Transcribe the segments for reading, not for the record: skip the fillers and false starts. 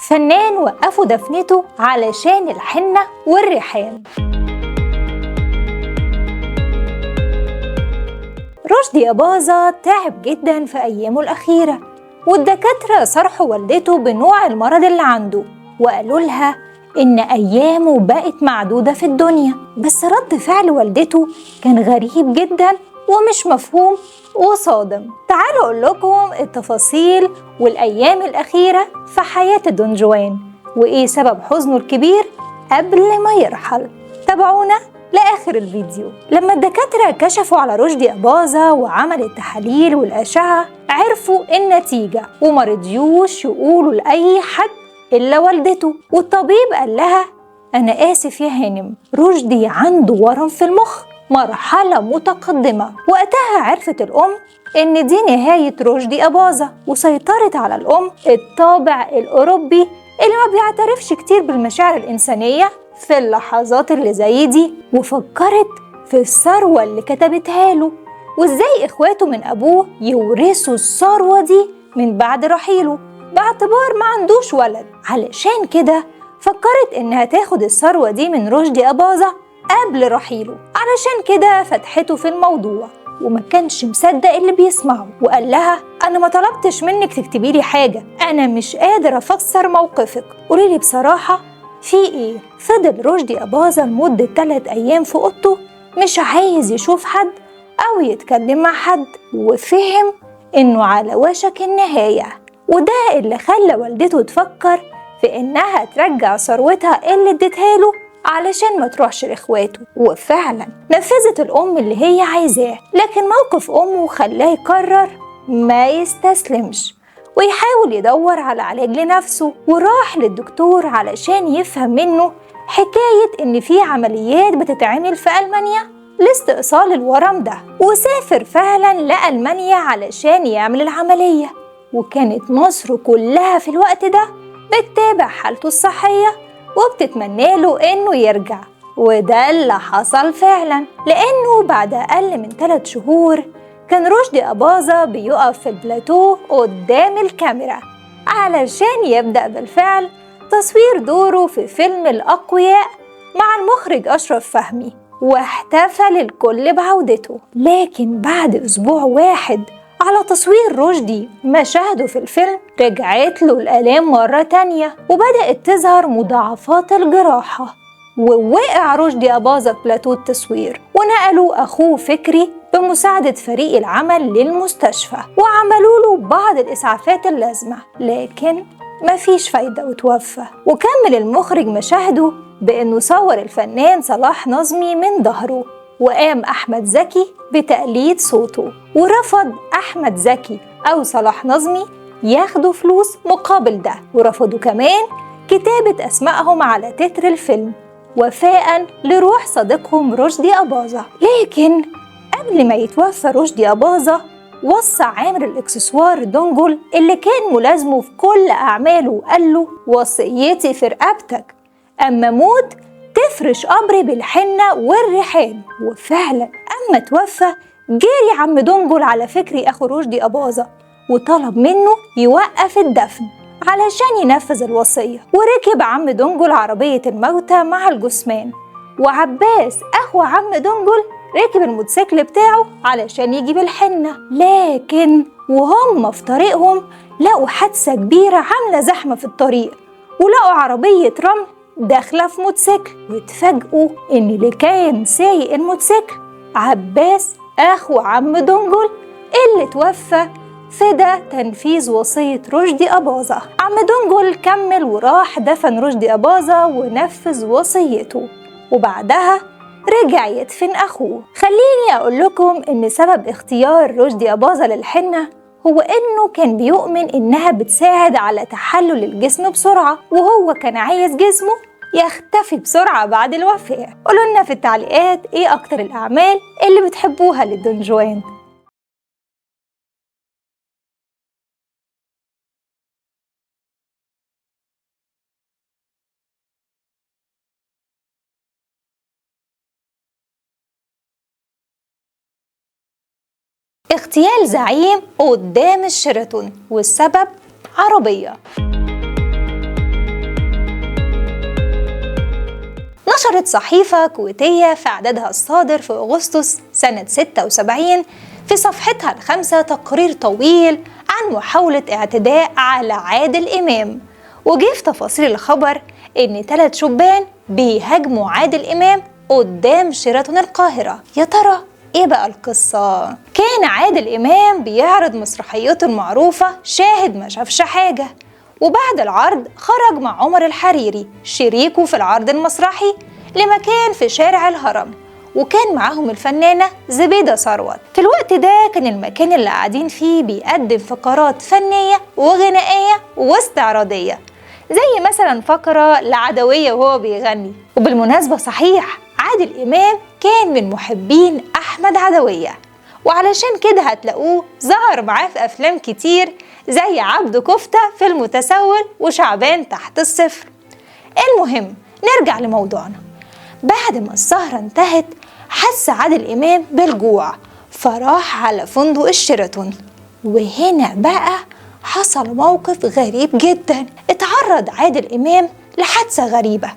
فنان وقفوا دفنته علشان الحنة والريحان. رشدي أباظة تعب جدا في أيامه الأخيرة، والدكاترة صرحوا والدته بنوع المرض اللي عنده وقالوا لها إن أيامه بقت معدودة في الدنيا. بس رد فعل والدته كان غريب جدا ومش مفهوم وصادم. تعالوا أقول لكم التفاصيل والأيام الأخيرة في حياة دون جوان وإيه سبب حزنه الكبير قبل ما يرحل. تابعونا لآخر الفيديو. لما الدكاترة كشفوا على رشدي أباظة وعمل التحاليل والأشعة عرفوا النتيجة وما رضيوش يقولوا لأي حد إلا والدته. والطبيب قال لها أنا آسف يا هانم، رشدي عنده ورم في المخ مرحلة متقدمة. وقتها عرفت الأم إن دي نهاية رشدي أباظة، وسيطرت على الأم الطابع الأوروبي اللي ما بيعترفش كتير بالمشاعر الإنسانية في اللحظات اللي زي دي، وفكرت في الثروة اللي كتبتها له وإزاي إخواته من أبوه يورثوا الثروة دي من بعد رحيله باعتبار ما عندوش ولد. علشان كده فكرت إنها تاخد الثروة دي من رشدي أباظة قبل رحيله، علشان كده فتحته في الموضوع وما كانش مصدق اللي بيسمعه وقال لها أنا ما طلبتش منك تكتبي لي حاجة، أنا مش قادر أفسر موقفك، قولي لي بصراحة في إيه؟ فضل رشدي أباظة لمدة 3 أيام في أوضته مش عايز يشوف حد أو يتكلم مع حد، وفهم إنه على وشك النهاية. وده اللي خلى والدته تفكر في إنها ترجع ثروتها اللي اديتها له علشان ما تروحش لاخواته. وفعلا نفذت الأم اللي هي عايزاه، لكن موقف أمه خلاه يقرر ما يستسلمش ويحاول يدور على علاج لنفسه، وراح للدكتور علشان يفهم منه حكاية إن في عمليات بتتعمل في ألمانيا لاستئصال الورم ده. وسافر فعلا لألمانيا علشان يعمل العملية، وكانت مصر كلها في الوقت ده بتتابع حالته الصحية وبتتمنى له إنه يرجع، وده اللي حصل فعلا، لأنه بعد أقل من 3 شهور كان رشدي أباظة بيقف في البلاتو قدام الكاميرا علشان يبدأ بالفعل تصوير دوره في فيلم الأقوياء مع المخرج أشرف فهمي، واحتفل الكل بعودته. لكن بعد أسبوع واحد على تصوير رشدي مشاهده في الفيلم رجعت له الآلام مرة تانية وبدأت تظهر مضاعفات الجراحة، ووقع رشدي أباظة في بلاتو التصوير، ونقلوا أخوه فكري بمساعدة فريق العمل للمستشفى وعملوا له بعض الإسعافات اللازمة، لكن مفيش فايدة وتوفى. وكمل المخرج مشاهده بأنه صور الفنان صلاح نظمي من ظهره، وقام أحمد زكي بتقليد صوته، ورفض أحمد زكي أو صلاح نظمي ياخدوا فلوس مقابل ده، ورفضوا كمان كتابة أسمائهم على تتر الفيلم وفاء لروح صديقهم رشدي أباظة. لكن قبل ما يتوفى رشدي أباظة وصى عامر الإكسسوار دونجل اللي كان ملازمه في كل أعماله وقال له وصيتي في رقبتك، أما موت تفرش قبري بالحنة والريحان. وفعلا أما توفى جري عم دونجل على فكري أخو رشدي أباظة وطلب منه يوقف الدفن علشان ينفذ الوصية، وركب عم دونجل عربية الموتى مع الجثمان، وعباس أخو عم دونجل ركب الموتوسيكل بتاعه علشان يجيب الحنة. لكن وهم في طريقهم لقوا حادثة كبيرة عاملة زحمة في الطريق، ولقوا عربية رمل داخلة في موتوسيكل، واتفاجئوا إن اللي كان سايق الموتوسيكل عباس أخو عم دونجل اللي توفى فدا تنفيذ وصية رشدي أباظة. عم دونجل كمل وراح دفن رشدي أباظة ونفذ وصيته، وبعدها رجع يدفن أخوه. خليني أقول لكم إن سبب اختيار رشدي أباظة للحنة هو إنه كان بيؤمن إنها بتساعد على تحلل الجسم بسرعة، وهو كان عايز جسمه يختفي بسرعة بعد الوفاة. قولوا لنا في التعليقات إيه أكتر الأعمال اللي بتحبوها للدون جوان. اغتيال زعيم قدام الشيراتون والسبب عربية. نشرت صحيفة كويتية في عددها الصادر في أغسطس سنة 76 في صفحتها 5 تقرير طويل عن محاولة اعتداء على عادل إمام، وجه في تفاصيل الخبر إن 3 شبان بيهاجموا عادل إمام قدام شيراتون القاهرة. يا ترى إيه بقى القصة؟ كان عادل إمام بيعرض مسرحيته المعروفة شاهد ما شافش حاجة، وبعد العرض خرج مع عمر الحريري شريكه في العرض المسرحي لمكان في شارع الهرم، وكان معاهم الفنانة زبيدة ثروت. في الوقت ده كان المكان اللي قاعدين فيه بيقدم فقرات فنية وغنائية واستعراضية، زي مثلا فقرة لعدوية وهو بيغني. وبالمناسبة صحيح عادل إمام كان من محبين أحمد عدوية، وعلشان كده هتلاقوه ظهر معاه في أفلام كتير زي عبده كفتة في المتسول وشعبان تحت الصفر. المهم نرجع لموضوعنا. بعد ما السهرة انتهت حس عادل إمام بالجوع، فراح على فندق الشيراتون، وهنا بقى حصل موقف غريب جدا. اتعرض عادل إمام لحادثة غريبة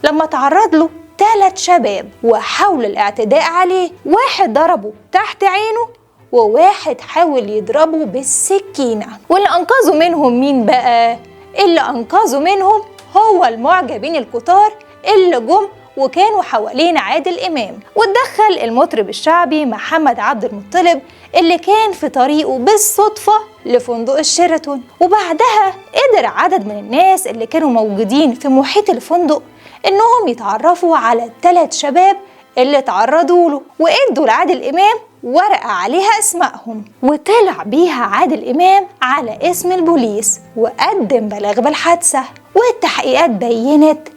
لما تعرض له 3 شباب وحاولوا الاعتداء عليه. واحد ضربه تحت عينه، وواحد حاول يضربه بالسكينة. واللي أنقذوا منهم مين بقى؟ اللي أنقذوا منهم هو المعجبين الكتار اللي جم وكانوا حوالين عادل إمام. واتدخل المطرب الشعبي محمد عبد المطلب اللي كان في طريقه بالصدفة لفندق الشيراتون، وبعدها قدر عدد من الناس اللي كانوا موجودين في محيط الفندق إنهم يتعرفوا على 3 شباب اللي تعرضوا له، وادوا لعادل إمام ورقة عليها اسمائهم، وطلع بيها عادل إمام على اسم البوليس وقدم بلاغ بالحادثة. والتحقيقات بينت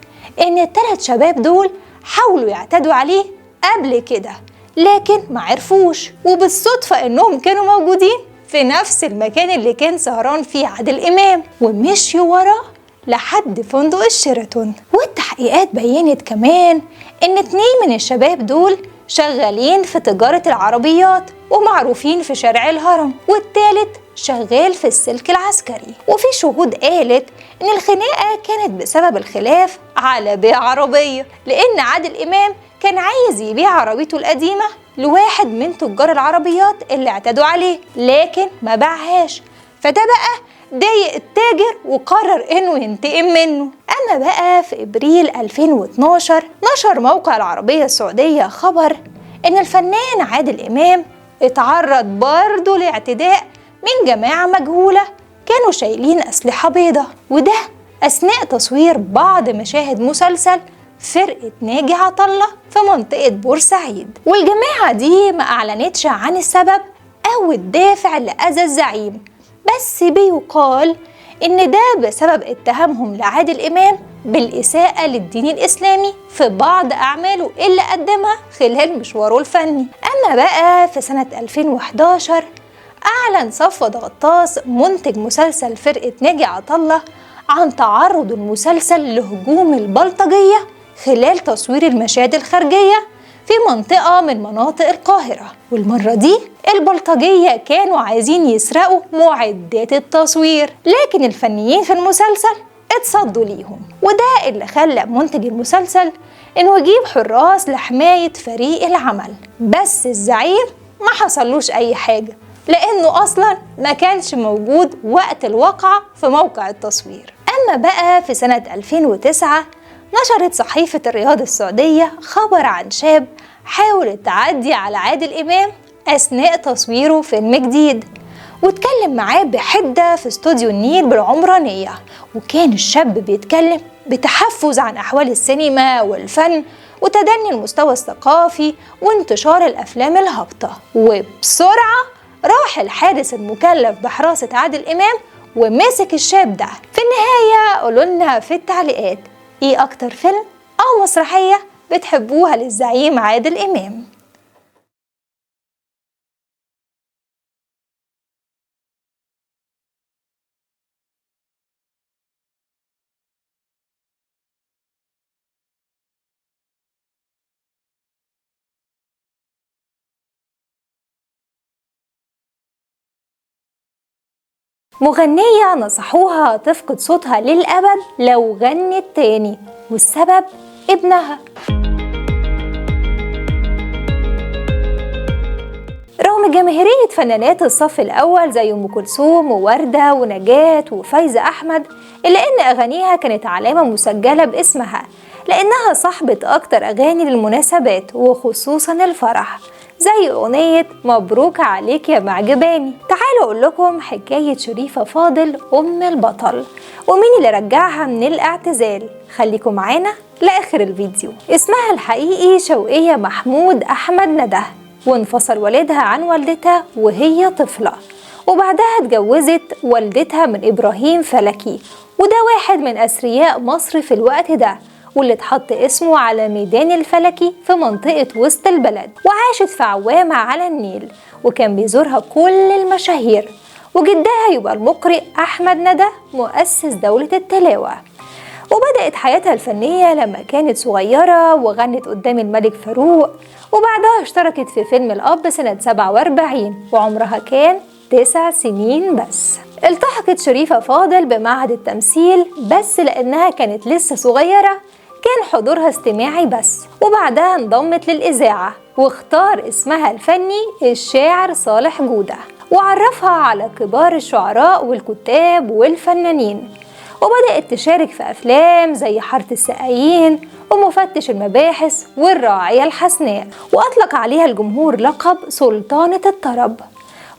إن ال3 شباب دول حاولوا يعتدوا عليه قبل كده لكن ما عرفوش، وبالصدفة إنهم كانوا موجودين في نفس المكان اللي كان سهران فيه عادل إمام، ومشيوا وراه لحد فندق الشيراتون. والتحقيقات بينت كمان إن 2 من الشباب دول شغالين في تجارة العربيات ومعروفين في شارع الهرم، والثالث شغال في السلك العسكري. وفي شهود قالت إن الخناقة كانت بسبب الخلاف على بيع عربية، لأن عادل إمام كان عايز يبيع عربيته القديمة لواحد من تجار العربيات اللي اعتدوا عليه، لكن ما باعهاش، فده بقى ضايق التاجر وقرر انه ينتقم منه. اما بقى في ابريل 2012 نشر موقع العربية السعودية خبر ان الفنان عادل امام اتعرض برضه لاعتداء من جماعة مجهولة كانوا شايلين اسلحة بيضة، وده اثناء تصوير بعض مشاهد مسلسل فرقة ناجي عطالله في منطقة بورسعيد. والجماعة دي ما اعلنتش عن السبب او الدافع لأذى الزعيم، بس بيقال إن ده بسبب اتهامهم لعادل إمام بالإساءة للدين الإسلامي في بعض أعماله اللي قدمها خلال مشواره الفني. أما بقى في سنة 2011 أعلن صفوت غطاس منتج مسلسل فرقة ناجي عطالله عن تعرض المسلسل لهجوم البلطجية خلال تصوير المشاهد الخارجية في منطقة من مناطق القاهرة، والمرة دي البلطجية كانوا عايزين يسرقوا معدات التصوير، لكن الفنيين في المسلسل اتصدوا ليهم، وده اللي خلى منتج المسلسل انه يجيب حراس لحماية فريق العمل. بس الزعيم ما حصلوش اي حاجة لانه اصلا ما كانش موجود وقت الواقعة في موقع التصوير. اما بقى في سنة 2009 نشرت صحيفة الرياض السعودية خبر عن شاب حاول التعدي على عادل إمام أثناء تصويره فيلم جديد، واتكلم معاه بحدة في استوديو النيل بالعمرانية، وكان الشاب بيتكلم بتحفز عن أحوال السينما والفن وتدني المستوى الثقافي وانتشار الأفلام الهابطة. وبسرعة راح الحارس المكلف بحراسة عادل إمام ومسك الشاب ده. في النهاية قولولنا في التعليقات ايه اكتر فيلم او مسرحية بتحبوها للزعيم عادل امام؟ مغنية نصحوها تفقد صوتها للأبد لو غنت تاني، والسبب ابنها. رغم جماهيرية فنانات الصف الأول زي أم كلثوم ووردة ونجاة وفايزة أحمد، إلا إن أغانيها كانت علامة مسجلة باسمها، لأنها صاحبة أكتر أغاني للمناسبات وخصوصا الفرح، زي أغنية مبروك عليك يا معجباني. تعالوا أقول لكم حكاية شريفة فاضل أم البطل ومين اللي رجعها من الاعتزال. خليكم معانا لآخر الفيديو. اسمها الحقيقي شوقية محمود أحمد ندى، وانفصل والدها عن والدتها وهي طفلة، وبعدها اتجوزت والدتها من إبراهيم فلكي، وده واحد من أثرياء مصر في الوقت ده، واللي اتحط اسمه على ميدان الفلكي في منطقة وسط البلد. وعاشت في عوامة على النيل، وكان بيزورها كل المشاهير، وجدها يبقى المقرئ أحمد ندى مؤسس دولة التلاوة. وبدأت حياتها الفنية لما كانت صغيرة، وغنت قدام الملك فاروق، وبعدها اشتركت في فيلم الأب سنة 47 وعمرها كان 9 سنين بس. التحقت شريفة فاضل بمعهد التمثيل، بس لأنها كانت لسه صغيرة كان حضورها استماعي بس، وبعدها انضمت للإذاعة، واختار اسمها الفني الشاعر صالح جودة، وعرفها على كبار الشعراء والكتاب والفنانين. وبدأت تشارك في أفلام زي حارة السقايين ومفتش المباحث والراعية الحسناء، وأطلق عليها الجمهور لقب سلطانة الطرب.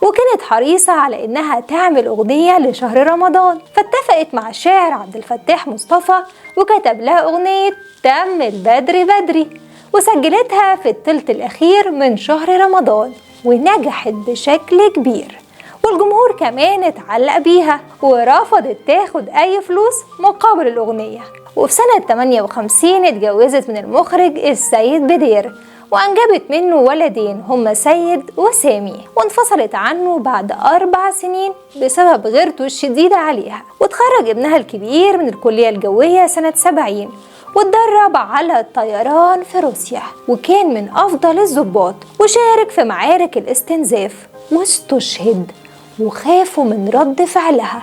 وكانت حريصة على إنها تعمل أغنية لشهر رمضان، فاتفقت مع الشاعر عبد الفتاح مصطفى وكتب لها أغنية تم البدري بدري، وسجلتها في الثلث الأخير من شهر رمضان، ونجحت بشكل كبير، والجمهور كمان اتعلق بيها، ورفضت تاخد أي فلوس مقابل الأغنية. وفي سنة 58 اتجوزت من المخرج السيد بدير، وأنجبت منه ولدين هما سيد وسامي، وانفصلت عنه بعد 4 سنين بسبب غيرته الشديدة عليها. وتخرج ابنها الكبير من الكلية الجوية سنة 70، واتدرب على الطيران في روسيا، وكان من أفضل الضباط، وشارك في معارك الاستنزاف، واستشهد، وخافوا من رد فعلها،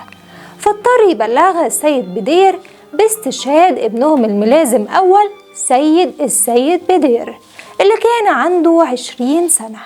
فاضطر يبلغها السيد بدير باستشهاد ابنهم الملازم أول سيد السيد بدير اللي كان عنده 20 سنة.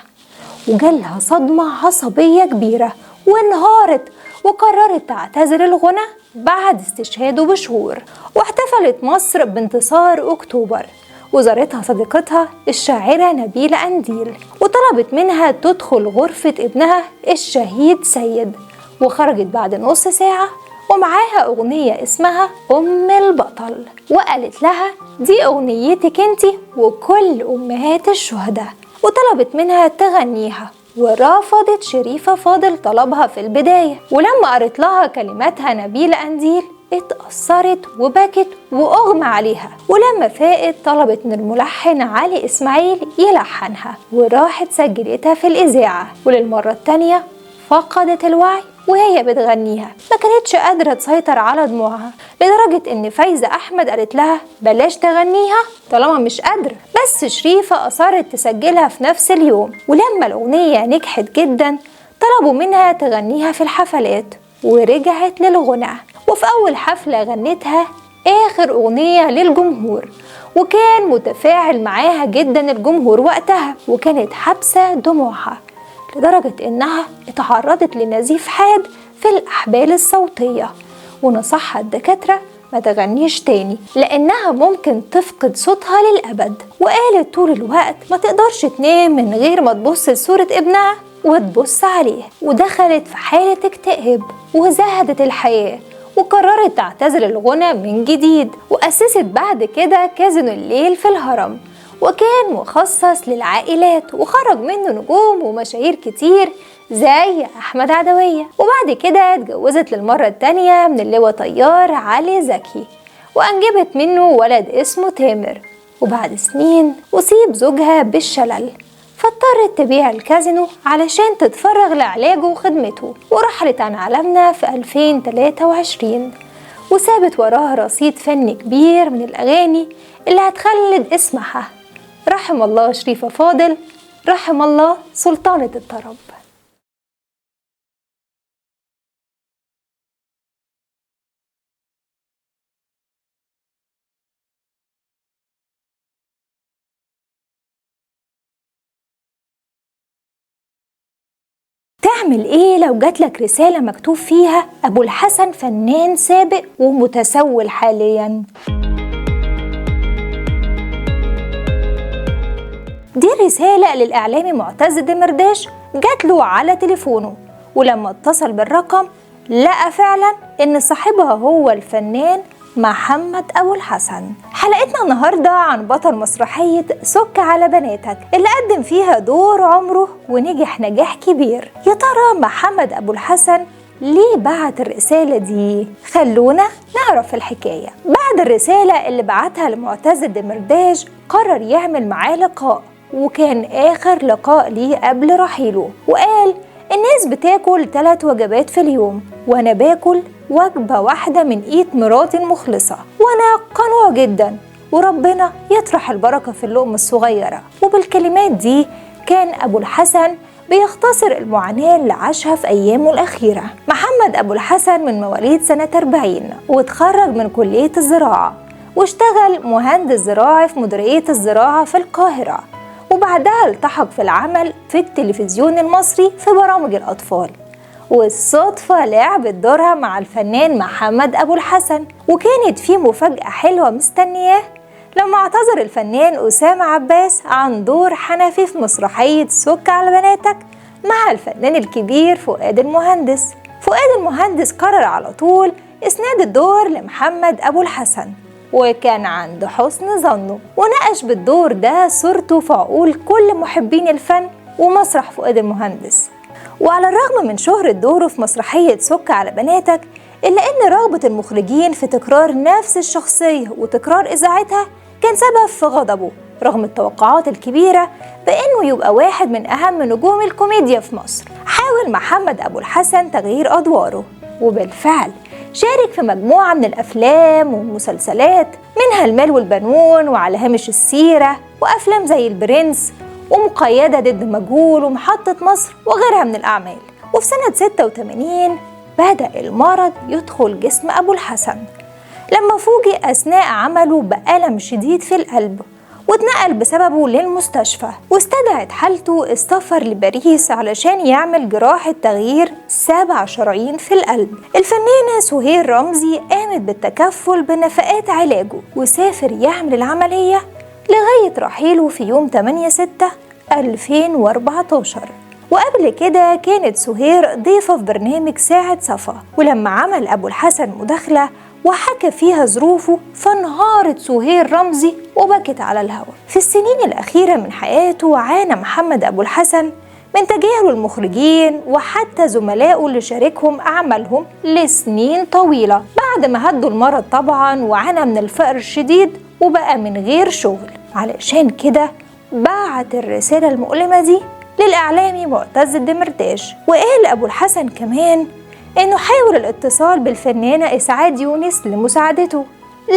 وجالها صدمة عصبية كبيرة وانهارت، وقررت تعتزل الغنى بعد استشهاده بشهور. واحتفلت مصر بانتصار أكتوبر، وزارتها صديقتها الشاعرة نبيلة قنديل، وطلبت منها تدخل غرفة ابنها الشهيد سيد، وخرجت بعد نص ساعة ومعاها أغنية اسمها أم البطل، وقالت لها دي أغنيتك انتي وكل أمهات الشهداء، وطلبت منها تغنيها. ورفضت شريفة فاضل طلبها في البداية، ولما قرت لها كلماتها نبيلة قنديل اتأثرت وبكت وأغمى عليها. ولما فاقت طلبت من الملحن علي إسماعيل يلحنها، وراحت سجلتها في الإذاعة. وللمرة التانية فقدت الوعي وهي بتغنيها، ما كانتش قادرة تسيطر على دموعها، لدرجة إن فايزة أحمد قالت لها بلاش تغنيها طالما مش قادرة، بس شريفة أصرت تسجلها في نفس اليوم. ولما الأغنية نجحت جدا طلبوا منها تغنيها في الحفلات، ورجعت للغنى. وفي أول حفلة غنتها آخر أغنية للجمهور، وكان متفاعل معاها جدا الجمهور وقتها، وكانت حابسة دموعها لدرجة إنها اتعرضت لنزيف حاد في الأحبال الصوتية، ونصحها الدكاترة ما تغنيش تاني لأنها ممكن تفقد صوتها للأبد. وقالت طول الوقت ما تقدرش تنام من غير ما تبص لصورة ابنها وتبص عليه، ودخلت في حالة اكتئاب وزهدت الحياة، وقررت تعتزل الغنى من جديد. وأسست بعد كده كازينو الليل في الهرم، وكان مخصص للعائلات، وخرج منه نجوم ومشاهير كتير زي أحمد عدوية. وبعد كده اتجوزت للمرة التانية من اللواء طيار علي زكي، وأنجبت منه ولد اسمه تامر. وبعد سنين أصيب زوجها بالشلل، فاضطرت تبيع الكازينو علشان تتفرغ لعلاجه وخدمته، ورحلت عن عالمنا في 2023، وسابت وراها رصيد فني كبير من الأغاني اللي هتخلد اسمها. رحم الله شريفة فاضل، رحم الله سلطانة الطرب. تعمل ايه لو جاتلك رسالة مكتوب فيها أبو الحسن فنان سابق ومتسول حاليا؟ دي رسالة للإعلامي معتز دمرداش جاتله على تليفونه، ولما اتصل بالرقم لقى فعلا إن صاحبها هو الفنان محمد أبو الحسن. حلقتنا النهاردة عن بطل مسرحية سك على بناتك اللي قدم فيها دور عمره ونجح نجاح كبير. يا ترى محمد أبو الحسن ليه بعت الرسالة دي؟ خلونا نعرف الحكاية. بعد الرسالة اللي بعتها لمعتز الدمرداش قرر يعمل معاه لقاء، وكان آخر لقاء ليه قبل رحيله، وقال الناس بتاكل 3 وجبات في اليوم وأنا باكل وجبة واحدة من إيد مراتي المخلصة، وأنا قنوع جدا وربنا يطرح البركة في اللقمة الصغيرة. وبالكلمات دي كان أبو الحسن بيختصر المعاناة اللي عاشها في أيامه الأخيرة. محمد أبو الحسن من مواليد سنة 40 واتخرج من كلية الزراعة واشتغل مهندس زراعي في مديرية الزراعة في القاهرة، وبعدها التحق في العمل في التلفزيون المصري في برامج الأطفال. والصدفة لعبت دورها مع الفنان محمد أبو الحسن، وكانت في مفاجأة حلوة مستنياه لما اعتذر الفنان أسامة عباس عن دور حنفي في مسرحية سك على بناتك مع الفنان الكبير فؤاد المهندس. فؤاد المهندس قرر على طول إسناد الدور لمحمد أبو الحسن، وكان عند حسن ظنه، ونقش بالدور ده صورته في عقول كل محبين الفن ومسرح فؤاد المهندس. وعلى الرغم من شهرة دوره في مسرحية سك على بناتك، إلا إن رغبة المخرجين في تكرار نفس الشخصية وتكرار إذاعتها كان سبب في غضبه، رغم التوقعات الكبيرة بإنه يبقى واحد من أهم نجوم الكوميديا في مصر. حاول محمد أبو الحسن تغيير أدواره، وبالفعل شارك في مجموعة من الأفلام والمسلسلات، منها المال والبنون وعلى هامش السيرة، وأفلام زي البرنس ومقيدة ضد مجهول ومحطة مصر وغيرها من الأعمال. وفي سنة 86 بدأ المرض يدخل جسم أبو الحسن لما فوجئ أثناء عمله بألم شديد في القلب، واتنقل بسببه للمستشفى، واستدعت حالته السفر لباريس علشان يعمل جراحة تغيير 7 شرايين في القلب. الفنانة سهير رمزي قامت بالتكفل بنفقات علاجه، وسافر يعمل العملية لغاية رحيله في يوم 8/6/2014. وقبل كده كانت سهير ضيفة في برنامج ساعة صفا، ولما عمل أبو الحسن مداخلة وحكى فيها ظروفه فانهارت سهير رمزي وبكت على الهوا. في السنين الأخيرة من حياته عانى محمد أبو الحسن من تجاهل المخرجين وحتى زملائه اللي شاركهم أعمالهم لسنين طويلة، بعد ما هدوا المرض طبعا، وعانى من الفقر الشديد وبقى من غير شغل. علشان كده بعت الرسالة المؤلمة دي للإعلامي معتز الدمرداش. وقال أبو الحسن كمان إنه حاول الاتصال بالفنانة إسعاد يونس لمساعدته،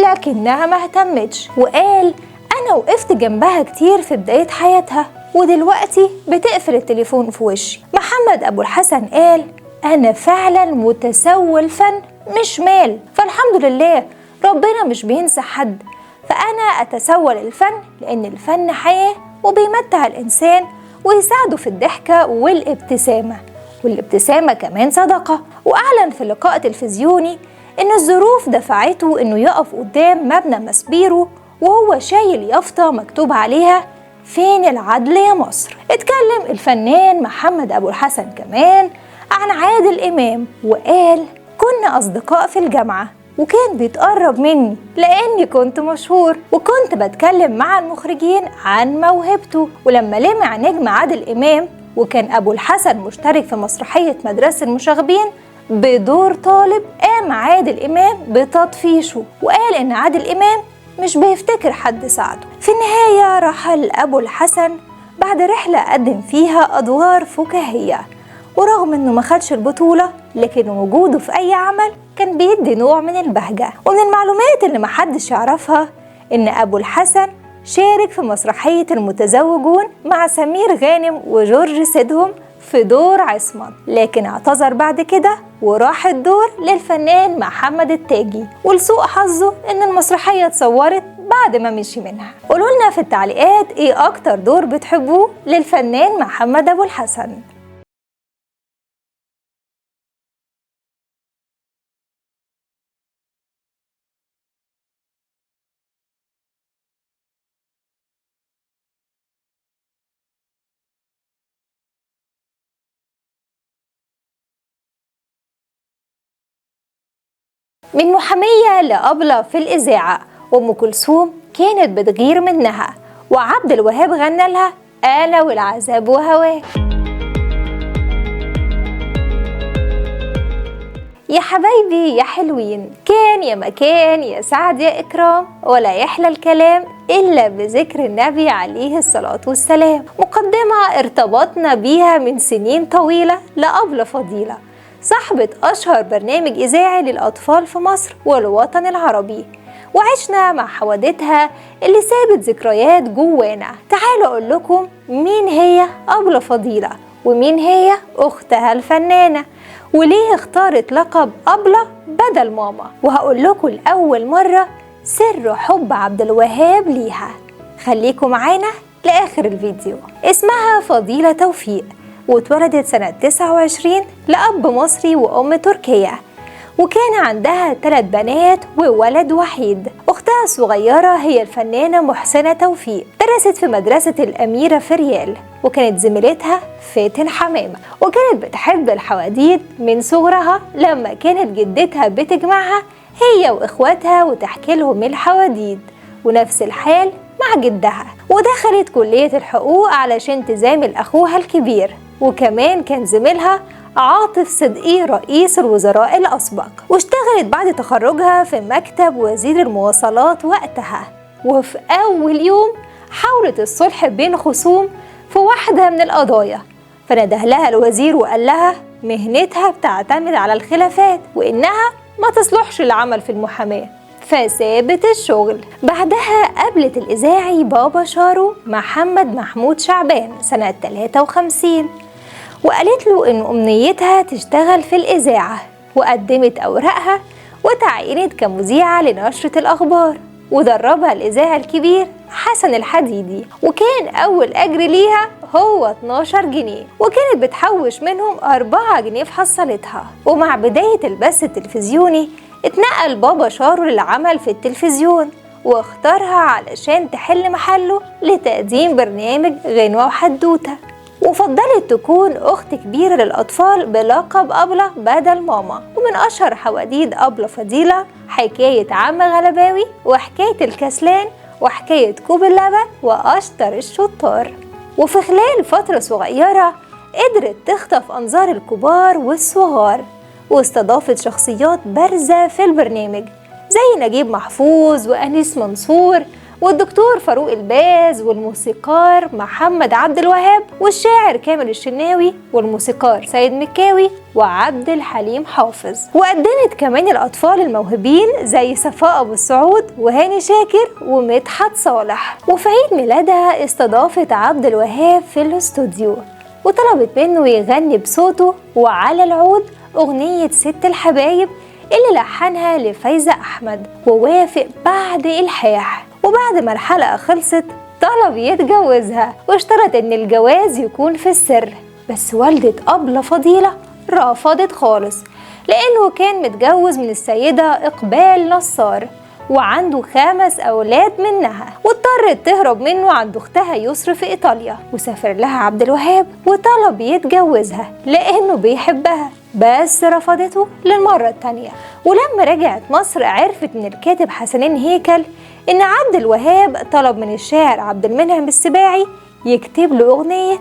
لكنها ما اهتمتش، وقال أنا وقفت جنبها كتير في بداية حياتها ودلوقتي بتقفل التليفون في وشي. محمد أبو الحسن قال أنا فعلا متسول فن مش مال، فالحمد لله ربنا مش بينسى حد، فأنا أتسول الفن لأن الفن حياة وبيمتع الإنسان ويساعده في الضحكة والابتسامة، والابتسامة كمان صدقة. وأعلن في لقاء تلفزيوني إن الظروف دفعته إنه يقف قدام مبنى ماسبيرو وهو شايل يافطة مكتوب عليها فين العدل يا مصر. اتكلم الفنان محمد أبو الحسن كمان عن عادل إمام وقال كنا أصدقاء في الجامعة وكان بيتقرب مني لأني كنت مشهور، وكنت بتكلم مع المخرجين عن موهبته. ولما لمع نجم عادل إمام وكان أبو الحسن مشترك في مسرحية مدرسة المشاغبين بدور طالب، قام عادل إمام بتطفيشه وقال إن عادل إمام مش بيفتكر حد ساعده. في النهاية رحل أبو الحسن بعد رحلة قدم فيها أدوار فكاهية، ورغم إنه ما خدش البطولة لكن وجوده في أي عمل كان بيدي نوع من البهجة. ومن المعلومات اللي محدش يعرفها إن أبو الحسن شارك في مسرحية المتزوجون مع سمير غانم وجورج سيدهم في دور عصمت، لكن اعتذر بعد كده وراح الدور للفنان محمد التاجي، ولسوء حظه إن المسرحية اتصورت بعد ما مشي منها. قولوا لنا في التعليقات إيه أكتر دور بتحبوه للفنان محمد أبو الحسن. من محامية لأبلة في الإذاعة، وأم كلثوم كانت بتغير منها، وعبد الوهاب غنى لها أنا والعذاب وهواك. يا حبايبي يا حلوين، كان يا مكان يا سعد يا إكرام، ولا يحلى الكلام إلا بذكر النبي عليه الصلاة والسلام. مقدمة ارتبطنا بيها من سنين طويلة لأبلة فضيلة، صاحبة أشهر برنامج إذاعي للأطفال في مصر والوطن العربي، وعشنا مع حوادثها اللي سابت ذكريات جوانا. تعالوا أقول لكم مين هي أبلة فضيلة، ومين هي أختها الفنانة، وليه اختارت لقب أبلة بدل ماما، وهقول لكم لأول مرة سر حب عبد الوهاب ليها. خليكم معانا لآخر الفيديو. اسمها فضيلة توفيق، واتولدت سنة 29 لأب مصري وأم تركية، وكان عندها 3 بنات وولد وحيد. أختها الصغيرة هي الفنانة محسنة توفيق، درست في مدرسة الأميرة فريال، وكانت زميلتها فاتن حمامة، وكانت بتحب الحواديت من صغرها لما كانت جدتها بتجمعها هي وإخواتها وتحكي لهم الحواديت، ونفس الحال مع جدها. ودخلت كلية الحقوق علشان تزامل أخوها الكبير، وكمان كان زميلها عاطف صدقي رئيس الوزراء الأسبق. واشتغلت بعد تخرجها في مكتب وزير المواصلات وقتها، وفي أول يوم حاولت الصلح بين خصوم في واحدة من القضايا، فنده لها الوزير وقال لها مهنتها بتعتمد على الخلافات وإنها ما تصلحش العمل في المحاماة، فسابت الشغل. بعدها قابلت الإذاعي بابا شارو محمد محمود شعبان سنة 53، وقالت له إن أمنيتها تشتغل في الإذاعة، وقدمت أوراقها وتعينت كمذيعة لنشرة الأخبار، ودربها الإذاعي الكبير حسن الحديدي، وكان أول أجر ليها هو 12 جنيه، وكانت بتحوش منهم 4 جنيه في حصلتها. ومع بداية البث التلفزيوني اتنقل بابا شارو للعمل في التلفزيون، واختارها علشان تحل محله لتقديم برنامج غنوة وحدوتة، وفضلت تكون أخت كبيرة للأطفال بلقب أبلة بدل ماما. ومن أشهر حواديت أبلة فضيلة حكاية عم غلباوي، وحكاية الكسلان، وحكاية كوب اللبن، وأشطر الشطار. وفي خلال فترة صغيرة قدرت تخطف أنظار الكبار والصغار، واستضافت شخصيات بارزة في البرنامج زي نجيب محفوظ وأنيس منصور والدكتور فاروق الباز والموسيقار محمد عبد الوهاب والشاعر كامل الشناوي والموسيقار سيد مكاوي وعبد الحليم حافظ. وقدمت كمان الأطفال الموهوبين زي صفاء أبو السعود وهاني شاكر ومدحت صالح. وفي عيد ميلادها استضافت عبد الوهاب في الاستوديو، وطلبت منه يغني بصوته وعلى العود أغنية ست الحبايب اللي لحنها لفايزة أحمد، ووافق بعد إلحاح. وبعد ما الحلقة خلصت طلب يتجوزها، واشترط ان الجواز يكون في السر، بس والدة أبلة فضيلة رفضت خالص، لانه كان متجوز من السيدة إقبال نصار وعنده 5 أولاد منها، واضطرت تهرب منه عند أختها يسر في إيطاليا. وسافر لها عبد الوهاب وطلب يتجوزها لأنه بيحبها، بس رفضته للمرة التانية. ولما رجعت مصر عرفت من الكاتب حسنين هيكل إن عبد الوهاب طلب من الشاعر عبد المنعم السباعي يكتب له أغنية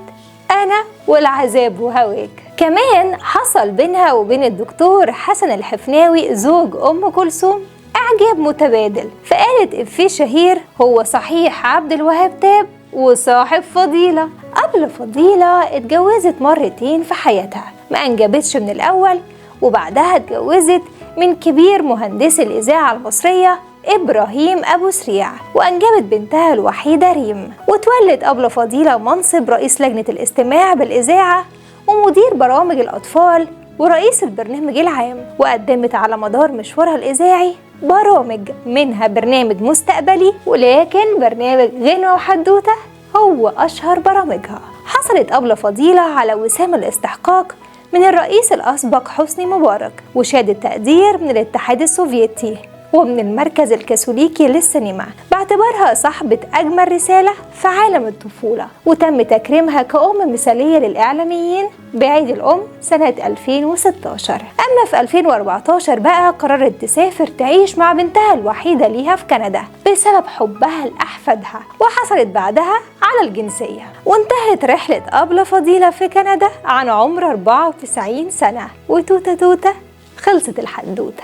أنا والعذاب وهواك. كمان حصل بينها وبين الدكتور حسن الحفناوي زوج أم كلثوم إعجاب متبادل، فقالت إفيه شهير هو صحيح عبد الوهاب تاب وصاحب فضيلة. قبل فضيلة اتجوزت مرتين في حياتها، ما أنجبتش من الأول، وبعدها اتجوزت من كبير مهندس الإذاعة المصرية إبراهيم أبو سريع، وأنجبت بنتها الوحيدة ريم. وتولت أبلة فضيلة منصب رئيس لجنة الاستماع بالإذاعة ومدير برامج الأطفال ورئيس البرنامج العام، وقدمت على مدار مشوارها الإذاعي برامج منها برنامج مستقبلي، ولكن برنامج غنوة وحدوتة هو أشهر برامجها. حصلت أبلة فضيلة على وسام الاستحقاق من الرئيس الأسبق حسني مبارك، وشهادة تقدير من الاتحاد السوفيتي، ومن المركز الكاثوليكي للسينما باعتبارها صاحبة أجمل رسالة في عالم الطفولة، وتم تكريمها كأم مثالية للإعلاميين بعيد الأم سنة 2016. أما في 2014 بقى قررت تسافر تعيش مع بنتها الوحيدة ليها في كندا بسبب حبها لأحفادها، وحصلت بعدها على الجنسية. وانتهت رحلة أبلة فضيلة في كندا عن عمر 94 سنة، وتوتة توتة خلصت الحدوتة.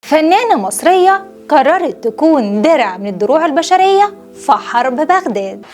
فنانة مصرية قررت تكون درع من الدروع البشرية في حرب بغداد.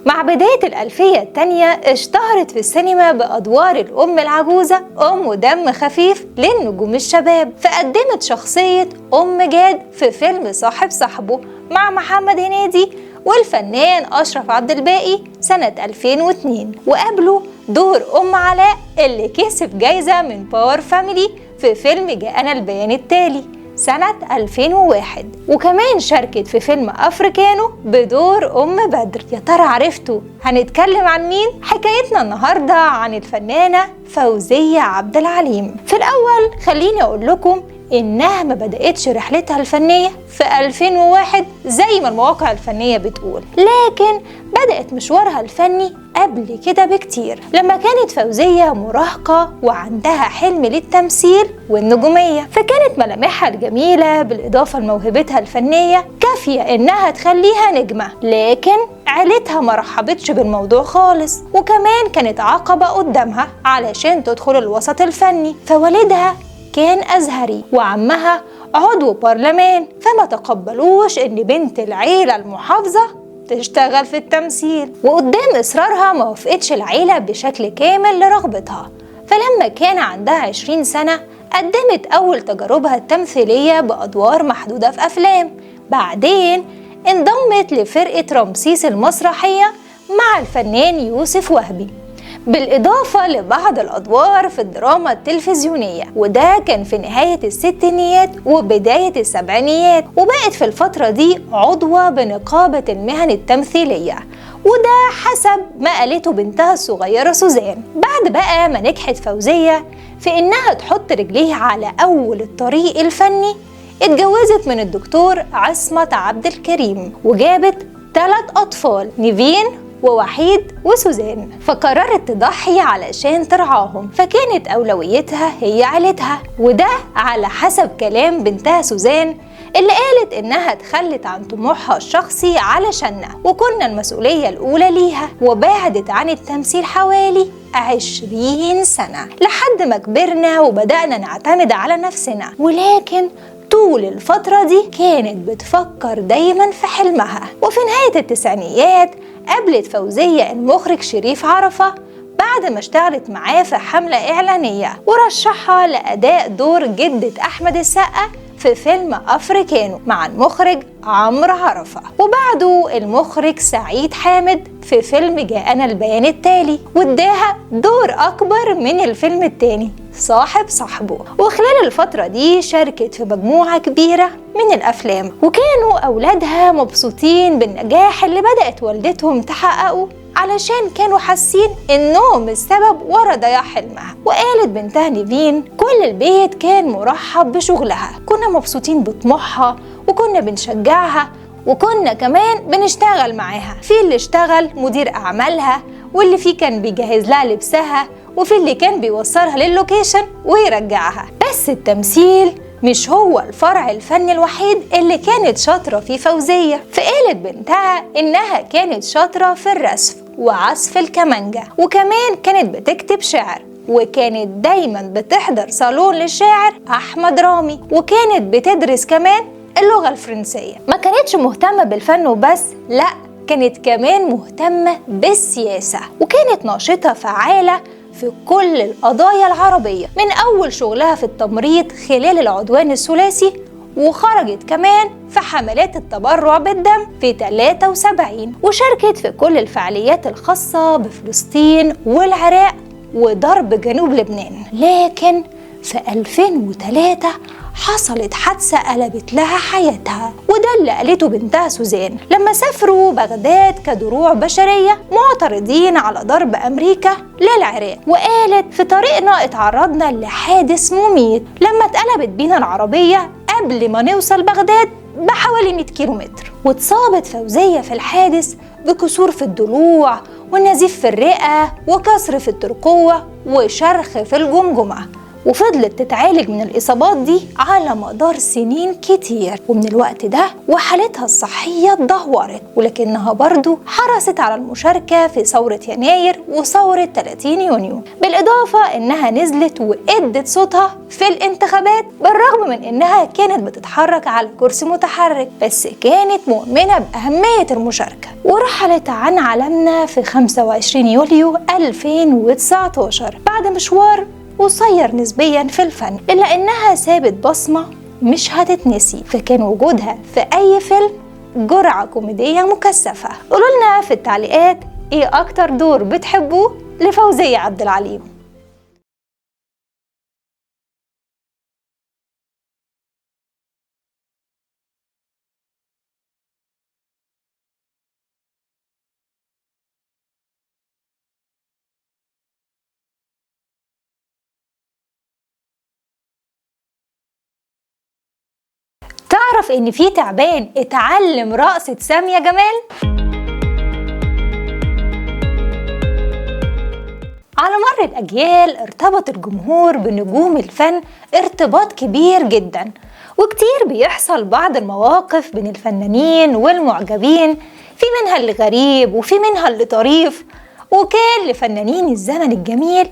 مع بداية الألفية الثانية اشتهرت في السينما بأدوار الأم العجوزة أم دم خفيف للنجوم الشباب، فقدمت شخصية أم جاد في فيلم صاحب صاحبه مع محمد هنيدي والفنان أشرف عبد الباقي سنة 2002، وقابله دور أم علاء اللي كسب جايزة من باور فاميلي في فيلم جاءنا البيان التالي سنة 2001، وكمان شاركت في فيلم أفريكانو بدور أم بدر. يا ترى عرفتوا هنتكلم عن مين؟ حكايتنا النهاردة عن الفنانة فوزية عبد العليم. في الأول خليني أقول لكم إنها ما بدأتش رحلتها الفنية في 2001 زي ما المواقع الفنية بتقول، لكن بدأت مشوارها الفني قبل كده بكتير، لما كانت فوزية مراهقة وعندها حلم للتمثيل والنجومية، فكانت ملامحها الجميلة بالإضافة لموهبتها الفنية كافية إنها تخليها نجمة، لكن عيلتها ما رحبتش بالموضوع خالص، وكمان كانت عقبة قدامها علشان تدخل الوسط الفني. فوالدها كان أزهري وعمها عضو برلمان، فما تقبلوش إن بنت العيلة المحافظة تشتغل في التمثيل، وقدام إصرارها ما وافقتش العيلة بشكل كامل لرغبتها. فلما كان عندها 20 سنة قدمت أول تجاربها التمثيلية بأدوار محدودة في أفلام، بعدين انضمت لفرقة رمسيس المسرحية مع الفنان يوسف وهبي، بالإضافة لبعض الأدوار في الدراما التلفزيونية، وده كان في نهاية الستينيات وبداية السبعينيات. وبقت في الفترة دي عضوة بنقابة المهن التمثيلية، وده حسب ما قالته بنتها الصغيرة سوزان. بعد بقى ما نجحت فوزية في إنها تحط رجليها على أول الطريق الفني، اتجوزت من الدكتور عصمت عبد الكريم وجابت 3 أطفال، نيفين ووحيد وسوزان، فقررت تضحي علشان ترعاهم، فكانت أولويتها هي عيلتها، وده على حسب كلام بنتها سوزان اللي قالت إنها تخلت عن طموحها الشخصي علشاننا وكنا المسؤولية الأولى ليها، وبعدت عن التمثيل حوالي 20 سنة لحد ما كبرنا وبدأنا نعتمد على نفسنا. ولكن طول الفترة دي كانت بتفكر دايما في حلمها. وفي نهاية التسعينيات قابلت فوزية المخرج شريف عرفة بعد ما اشتغلت معاه في حملة إعلانية، ورشحها لأداء دور جدة أحمد السقا في فيلم أفريكانو مع المخرج عمرو عرفة، وبعده المخرج سعيد حامد في فيلم جاءنا البيان التالي، واداها دور أكبر من الفيلم التاني صاحب صاحبه. وخلال الفترة دي شاركت في مجموعة كبيرة من الأفلام، وكانوا أولادها مبسوطين بالنجاح اللي بدأت والدتهم تحققه علشان كانوا حاسين إنهم السبب ورا ضياع حلمها. وقالت بنتها نيفين كل البيت كان مرحب بشغلها، كنا مبسوطين بطموحها وكنا بنشجعها وكنا كمان بنشتغل معاها، في اللي اشتغل مدير أعمالها، واللي فيه كان بيجهز لها لبسها، وفي اللي كان بيوصلها لل location ويرجعها. بس التمثيل مش هو الفرع الفني الوحيد اللي كانت شاطرة فيه فوزية، فقالت بنتها إنها كانت شاطرة في الرسم وعزف الكمانجة، وكمان كانت بتكتب شعر، وكانت دايما بتحضر صالون للشاعر أحمد رامي، وكانت بتدرس كمان اللغة الفرنسية. ما كانتش مهتمة بالفن وبس، لأ كانت كمان مهتمة بالسياسة، وكانت ناشطة فعالة في كل القضايا العربية، من أول شغلها في التمريض خلال العدوان الثلاثي وخرجت كمان في حملات التبرع بالدم في 73، وشاركت في كل الفعاليات الخاصة بفلسطين والعراق وضرب جنوب لبنان. لكن في 2003 حصلت حادثة قلبت لها حياتها، وده اللي قالته بنتها سوزان لما سافروا بغداد كدروع بشرية معترضين على ضرب أمريكا للعراق. وقالت في طريقنا اتعرضنا لحادث مميت لما اتقلبت بينا العربية قبل ما نوصل بغداد بحوالي 100 كيلومتر. واتصابت فوزية في الحادث بكسور في الضلوع ونزيف في الرئة وكسر في الترقوة وشرخ في الجمجمة، وفضلت تتعالج من الإصابات دي على مدار سنين كتير. ومن الوقت ده وحالتها الصحية اتدهورت، ولكنها برضو حرصت على المشاركة في ثورة يناير وثورة 30 يونيو، بالإضافة إنها نزلت وإدت صوتها في الانتخابات بالرغم من إنها كانت بتتحرك على كرسي متحرك، بس كانت مؤمنة بأهمية المشاركة. ورحلت عن عالمنا في 25 يوليو 2019 بعد مشوار قصير نسبيا في الفن، إلا إنها سابت بصمة مش هتتنسي، فكان وجودها في أي فيلم جرعة كوميدية مكثفة. قولوا لنا في التعليقات إيه أكتر دور بتحبوه لفوزية عبد العليم. تعرف إن في تعبان اتعلم رقصة سامية جمال؟ على مر الأجيال ارتبط الجمهور بنجوم الفن ارتباط كبير جدا، وكتير بيحصل بعض المواقف بين الفنانين والمعجبين، في منها اللي غريب وفي منها اللي طريف. وكان لفنانين الزمن الجميل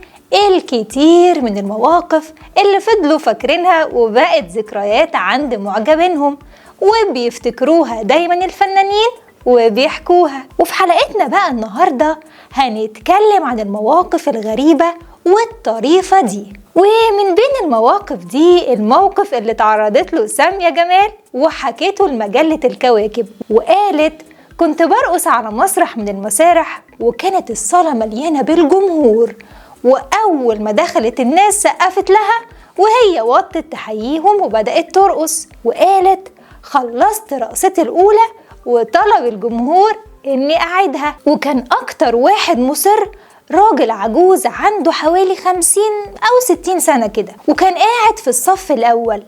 الكتير من المواقف اللي فضلوا فاكرينها وبقت ذكريات عند معجبينهم وبيفتكروها دايما الفنانين وبيحكوها. وفي حلقتنا بقى النهاردة هنتكلم عن المواقف الغريبة والطريفة دي، ومن بين المواقف دي الموقف اللي تعرضت له سامية جمال وحكيته لمجلة الكواكب. وقالت كنت برقص على مسرح من المسارح وكانت الصالة مليانة بالجمهور، وأول ما دخلت الناس سقفت لها وهي وطت تحييهم وبدأت ترقص. وقالت خلصت رقصتي الأولى وطلب الجمهور إني أعيدها، وكان أكتر واحد مصر راجل عجوز عنده حوالي 50 أو 60 سنة كده، وكان قاعد في الصف الأول.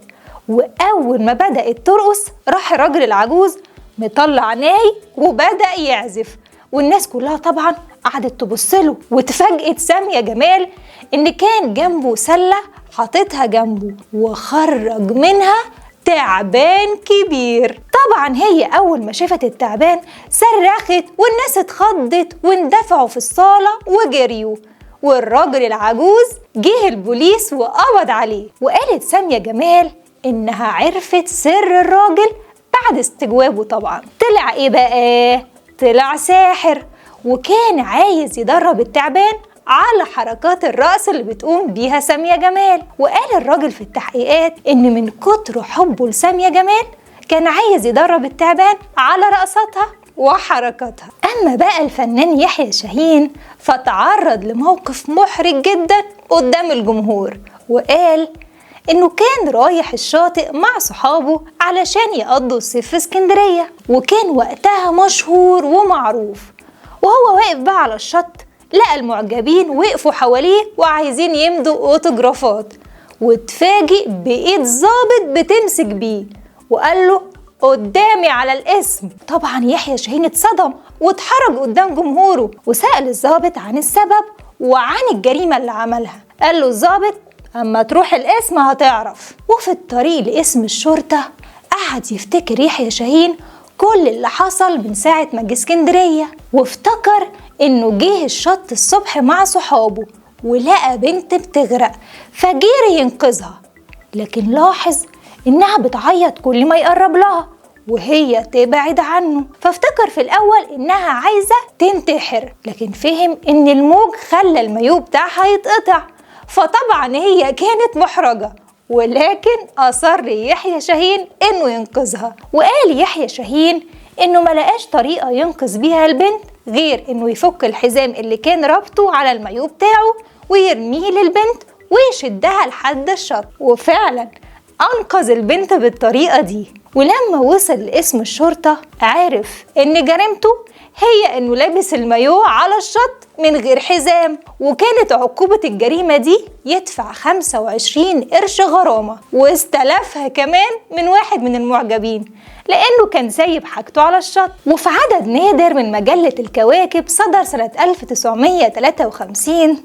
وأول ما بدأت ترقص راح الراجل العجوز مطلع ناي وبدأ يعزف، والناس كلها طبعا قعدت تبص له. واتفاجئت سامية جمال ان كان جنبه سلة حاططها جنبه وخرج منها تعبان كبير. طبعا هي اول ما شافت التعبان صرخت والناس اتخضت واندفعوا في الصالة وجريوا، والراجل العجوز جه البوليس وقبض عليه. وقالت سامية جمال انها عرفت سر الراجل بعد استجوابه طبعا. طلع ايه بقى؟ طلع ساحر، وكان عايز يدرب التعبان على حركات الرقص اللي بتقوم بيها سامية جمال. وقال الراجل في التحقيقات إن من كتر حبه لسامية جمال كان عايز يدرب التعبان على رقصاتها وحركاتها. أما بقى الفنان يحيى شاهين فتعرض لموقف محرج جدا قدام الجمهور، وقال إنه كان رايح الشاطئ مع صحابه علشان يقضوا الصيف في اسكندرية، وكان وقتها مشهور ومعروف. وهو واقف بقى على الشط لقى المعجبين وقفوا حواليه وعايزين يمضوا اوتوجرافات، واتفاجئ بإيد ظابط بتمسك بيه وقال له قدامي على الاسم. طبعا يحيى شاهين اتصدم واتحرج قدام جمهوره، وسأل الظابط عن السبب وعن الجريمة اللي عملها. قال له الظابط اما تروح الاسم هتعرف. وفي الطريق لاسم الشرطة قعد يفتكر يحيى شاهين كل اللي حصل من ساعة ما جه اسكندرية، وافتكر انه جه الشط الصبح مع صحابه ولقى بنت بتغرق فجري ينقذها، لكن لاحظ انها بتعيط كل ما يقرب لها وهي تبعد عنه، فافتكر في الاول انها عايزة تنتحر، لكن فهم ان الموج خلى المايو بتاعها يتقطع، فطبعا هي كانت محرجة ولكن أصر يحيى شاهين إنه ينقذها. وقال يحيى شاهين إنه ما لقاش طريقة ينقذ بيها البنت غير إنه يفك الحزام اللي كان رابطه على المايو بتاعه ويرميه للبنت ويشدها لحد الشط، وفعلا أنقذ البنت بالطريقة دي. ولما وصل لاسم الشرطة عرف إن جريمته هي إنه لابس المايو على الشط من غير حزام، وكانت عقوبة الجريمة دي يدفع 25 قرش غرامة، واستلفها كمان من واحد من المعجبين لأنه كان سايب حاجته على الشط. وفي عدد نادر من مجلة الكواكب صدر سنة 1953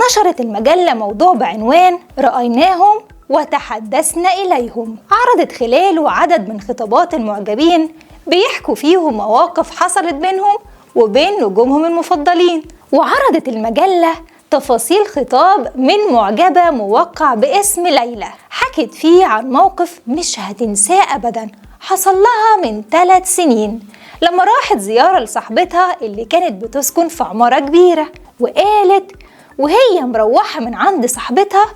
نشرت المجلة موضوع بعنوان رأيناهم وتحدثنا إليهم، عرضت خلاله عدد من خطابات المعجبين بيحكوا فيهم مواقف حصلت بينهم وبين نجومهم المفضلين. وعرضت المجلة تفاصيل خطاب من معجبة موقع باسم ليلى، حكت فيه عن موقف مش هتنساه أبدا حصل لها من 3 سنين لما راحت زيارة لصاحبتها اللي كانت بتسكن في عمارة كبيرة. وقالت وهي مروحة من عند صاحبتها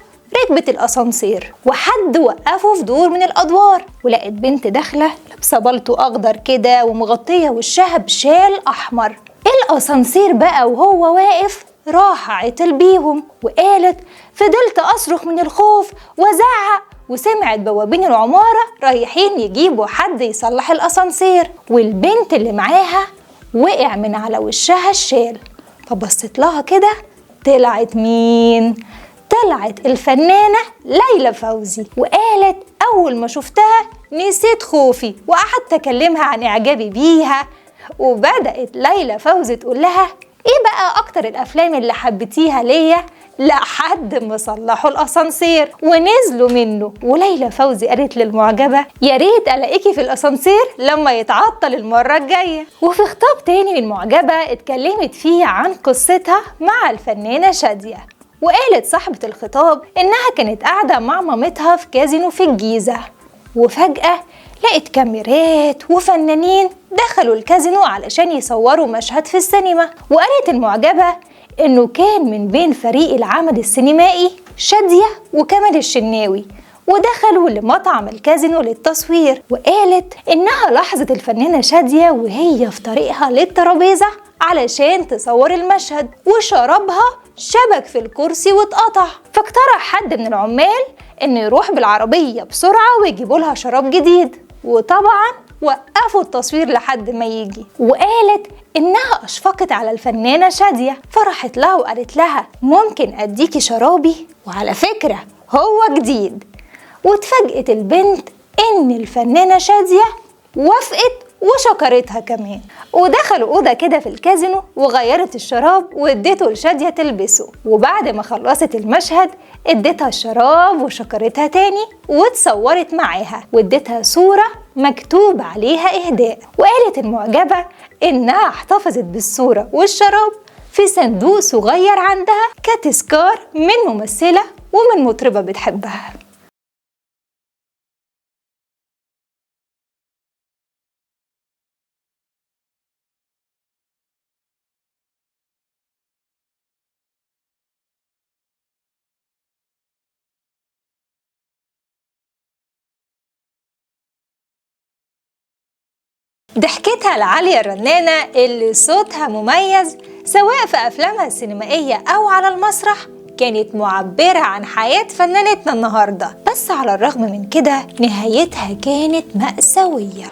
ركبت الأسانسير وحد وقفه في دور من الأدوار، ولقت بنت داخلة لابسة بالطو أخضر كده ومغطية وشها بشال أحمر. الأسانسير بقى وهو واقف راح عطل بيهم، وقالت فضلت أصرخ من الخوف وزعق، وسمعت بوابين العمارة رايحين يجيبوا حد يصلح الأسانسير، والبنت اللي معاها وقع من على وشها الشال، فبصت لها كده طلعت مين؟ طلعت الفنانة ليلى فوزي. وقالت أول ما شفتها نسيت خوفي وقعدت أكلمها عن إعجابي بيها. وبدأت ليلى فوزي تقول لها إيه بقى أكتر الأفلام اللي حبيتيها ليا، لحد ما صلحوا الأسانسير ونزلوا منه. وليلى فوزي قالت للمعجبة يا ريت ألاقيكي في الأسانسير لما يتعطل المرة الجاية. وفي خطاب تاني من معجبة اتكلمت فيه عن قصتها مع الفنانة شادية، وقالت صاحبة الخطاب إنها كانت قاعدة مع مامتها في كازينو في الجيزة، وفجأة لقت كاميرات وفنانين دخلوا الكازينو علشان يصوروا مشهد في السينما. وقالت المعجبة إنه كان من بين فريق العمل السينمائي شادية وكمال الشناوي، ودخلوا لمطعم الكازينو للتصوير. وقالت إنها لاحظت الفنانة شادية وهي في طريقها للترابيزة علشان تصور المشهد، وشربها شبك في الكرسي واتقطع، فاقترح حد من العمال إنه يروح بالعربية بسرعة ويجيبوا لها شراب جديد، وطبعا وقفوا التصوير لحد ما يجي. وقالت إنها أشفقت على الفنانة شادية، فرحت لها وقالت لها ممكن أديكي شرابي، وعلى فكرة هو جديد. واتفاجئت البنت إن الفنانة شادية وافقت وشكرتها كمان، ودخلوا أوضة كده في الكازينو وغيرت الشراب واديته لشادية تلبسه. وبعد ما خلصت المشهد اديتها الشراب وشكرتها تاني واتصورت معاها واديتها صورة مكتوب عليها إهداء. وقالت المعجبة إنها احتفظت بالصورة والشراب في صندوق صغير عندها كتذكار من ممثلة ومن مطربة بتحبها. ضحكتها العالية الرنانة اللي صوتها مميز سواء في أفلامها السينمائية أو على المسرح كانت معبرة عن حياة فنانتنا النهاردة، بس على الرغم من كده نهايتها كانت مأساوية.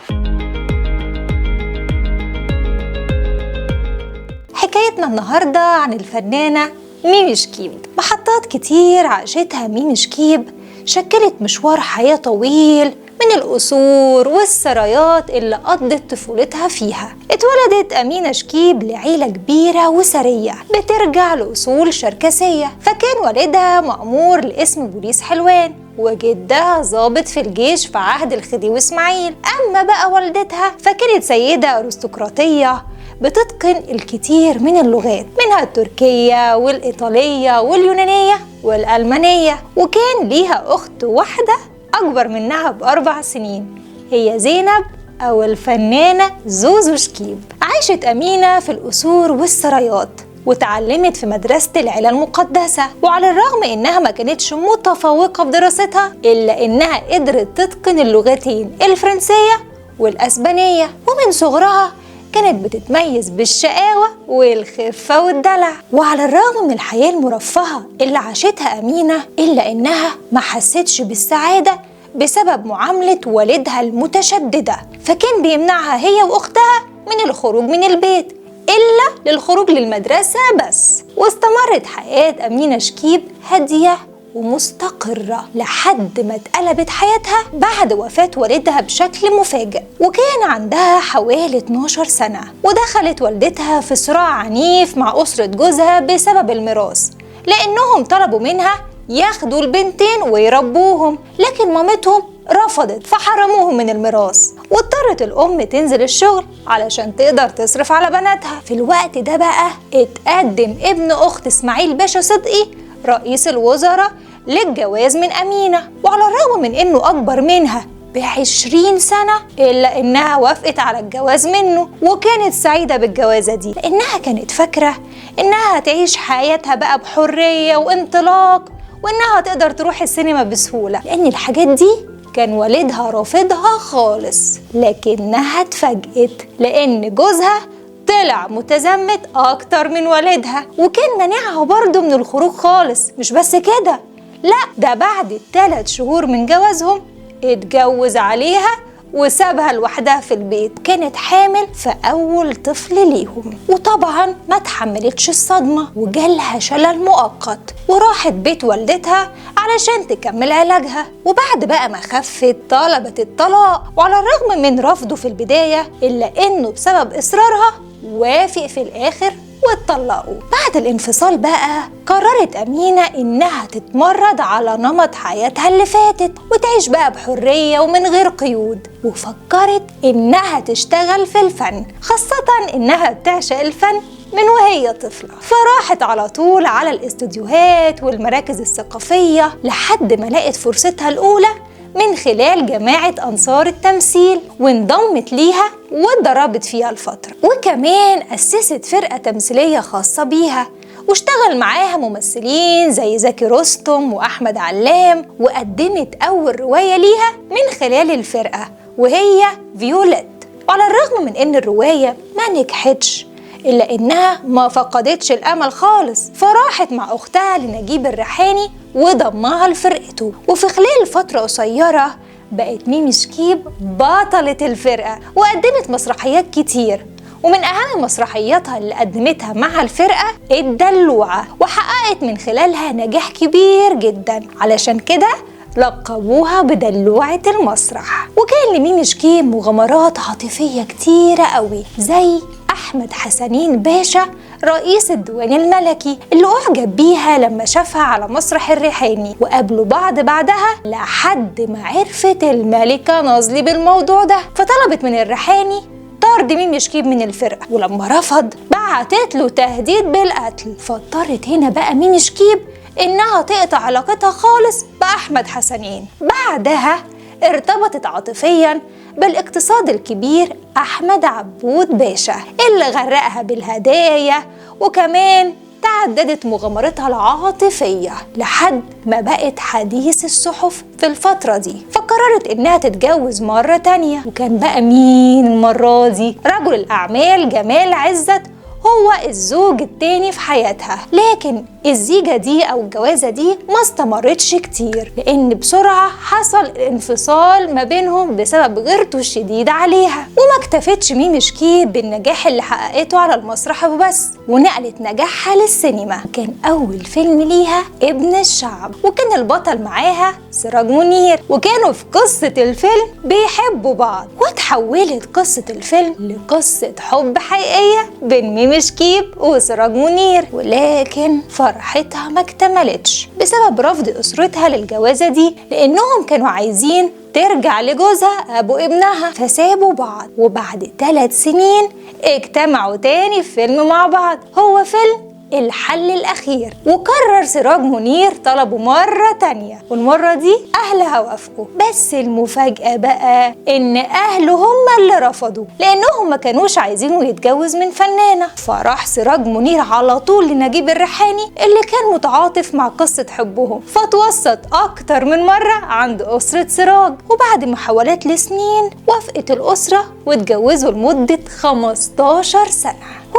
حكايتنا النهاردة عن الفنانة ميمي شكيب. محطات كتير عاشتها ميمي شكيب شكلت مشوار حياة طويل من القصور والسرايات اللي قضت طفولتها فيها. اتولدت أمينة شكيب لعيلة كبيرة وثرية بترجع لأصول شركسية، فكان والدها مأمور لاسم بوليس حلوان، وجدها ضابط في الجيش في عهد الخديوي إسماعيل. أما بقى والدتها فكانت سيدة أرستقراطية بتتقن الكثير من اللغات، منها التركية والإيطالية واليونانية والألمانية، وكان ليها أخت واحدة أكبر منها ب4 سنين هي زينب أو الفنانة زوزو شكيب. عاشت أمينة في القصور والسرايات وتعلمت في مدرسة العيلة المقدسة. وعلى الرغم إنها ما كانتش متفوقة في دراستها، إلا إنها قدرت تتقن اللغتين الفرنسية والأسبانية. ومن صغرها كانت بتتميز بالشقاوة والخفة والدلع. وعلى الرغم من الحياة المرفهة اللي عاشتها أمينة، إلا إنها ما حستش بالسعادة بسبب معاملة والدها المتشددة، فكان بيمنعها هي وأختها من الخروج من البيت إلا للخروج للمدرسة بس. واستمرت حياة أمينة شكيب هادية ومستقرة لحد ما اتقلبت حياتها بعد وفاة والدها بشكل مفاجئ، وكان عندها حوالي 12 سنة. ودخلت والدتها في صراع عنيف مع أسرة جوزها بسبب الميراث، لأنهم طلبوا منها ياخدوا البنتين ويربوهم، لكن مامتهم رفضت فحرموهم من الميراث. واضطرت الأم تنزل الشغل علشان تقدر تصرف على بناتها. في الوقت ده بقى اتقدم ابن أخت إسماعيل باشا صدقي رئيس الوزراء للجواز من أمينة، وعلى الرغم من إنه أكبر منها ب20 سنة، إلا إنها وافقت على الجواز منه، وكانت سعيدة بالجوازة دي لأنها كانت فاكرة إنها هتعيش حياتها بقى بحرية وانطلاق، وإنها تقدر تروح السينما بسهولة، لأن الحاجات دي كان والدها رافضها خالص. لكنها اتفاجئت لأن جوزها طلع متزمت أكتر من والدها، وكان مانعها برضه من الخروج خالص. مش بس كده، لا ده بعد 3 شهور من جوازهم اتجوز عليها وسابها لوحدها في البيت. كانت حامل في أول طفل ليهم، وطبعا ما تحملتش الصدمة وجالها شلل مؤقت، وراحت بيت والدتها علشان تكمل علاجها. وبعد بقى ما خفت طلبت الطلاق، وعلى الرغم من رفضه في البداية إلا إنه بسبب إصرارها وافق في الآخر واتطلقوا. بعد الانفصال بقى قررت أمينة إنها تتمرد على نمط حياتها اللي فاتت وتعيش بقى بحرية ومن غير قيود، وفكرت إنها تشتغل في الفن، خاصة إنها بتعشق الفن من وهي طفلة. فراحت على طول على الاستوديوهات والمراكز الثقافية لحد ما لقت فرصتها الأولى من خلال جماعة أنصار التمثيل، وانضمت ليها واتدربت فيها الفترة، وكمان أسست فرقة تمثيلية خاصة بيها، واشتغل معاها ممثلين زي زكي رستم وأحمد علام، وقدمت أول رواية ليها من خلال الفرقة وهي فيوليت. وعلى الرغم من إن الرواية ما نجحتش، إلا إنها ما فقدتش الأمل خالص، فراحت مع أختها لنجيب الريحاني وضمها لفرقته. وفي خلال فترة قصيرة بقت ميمي شكيب بطلة الفرقة، وقدمت مسرحيات كتير، ومن أهم مسرحياتها اللي قدمتها مع الفرقة الدلوعة، وحققت من خلالها نجاح كبير جدا، علشان كده لقبوها بدلوعة المسرح. وكان لميمي شكيب مغامرات عاطفية كتيرة قوي، زي أحمد حسنين باشا رئيس الديوان الملكي اللي أعجب بيها لما شافها على مسرح الريحاني، وقابلوا بعض بعدها لحد ما عرفت الملكة نازلي بالموضوع ده، فطلبت من الريحاني طرد ميمي شكيب من الفرقة، ولما رفض بعتت له تهديد بالقتل. فاضطرت هنا بقى ميمي شكيب إنها تقطع علاقتها خالص بأحمد حسنين. بعدها ارتبطت عاطفيا بالاقتصاد الكبير أحمد عبود باشا اللي غرقها بالهدايا، وكمان تعددت مغامرتها العاطفية لحد ما بقت حديث الصحف في الفترة دي. فقررت إنها تتجوز مرة تانية، وكان بقى مين المرة دي؟ رجل الأعمال جمال عزت هو الزوج التاني في حياتها. لكن الزيجة دي أو الجوازة دي ما استمرتش كتير، لأن بسرعة حصل انفصال ما بينهم بسبب غيرته الشديدة عليها. وما اكتفتش ميمي شكيب بالنجاح اللي حققته على المسرح وبس، ونقلت نجاحها للسينما. كان أول فيلم ليها ابن الشعب، وكان البطل معاها سراج منير، وكانوا في قصة الفيلم بيحبوا بعض، وتحولت قصة الفيلم لقصة حب حقيقية بين ميمي شكيب وسراج منير. ولكن فرحتها ما اكتملتش بسبب رفض أسرتها للجوازة دي، لأنهم كانوا عايزين ترجع لجوزها أبو ابنها، فسابوا بعض. وبعد 3 سنين اجتمعوا تاني في فيلم مع بعض، هو فيلم الحل الأخير. وكرر سراج منير طلبه مرة تانية، والمرة دي أهلها وافقوا. بس المفاجأة بقى إن أهله هم اللي رفضوا، لأنهم ما كانوش عايزينه يتجوز من فنانة. فراح سراج منير على طول لنجيب الريحاني اللي كان متعاطف مع قصة حبهم، فتوسط أكتر من مرة عند أسرة سراج، وبعد محاولات لسنين وافقت الأسرة واتجوزوا لمدة 15 سنة.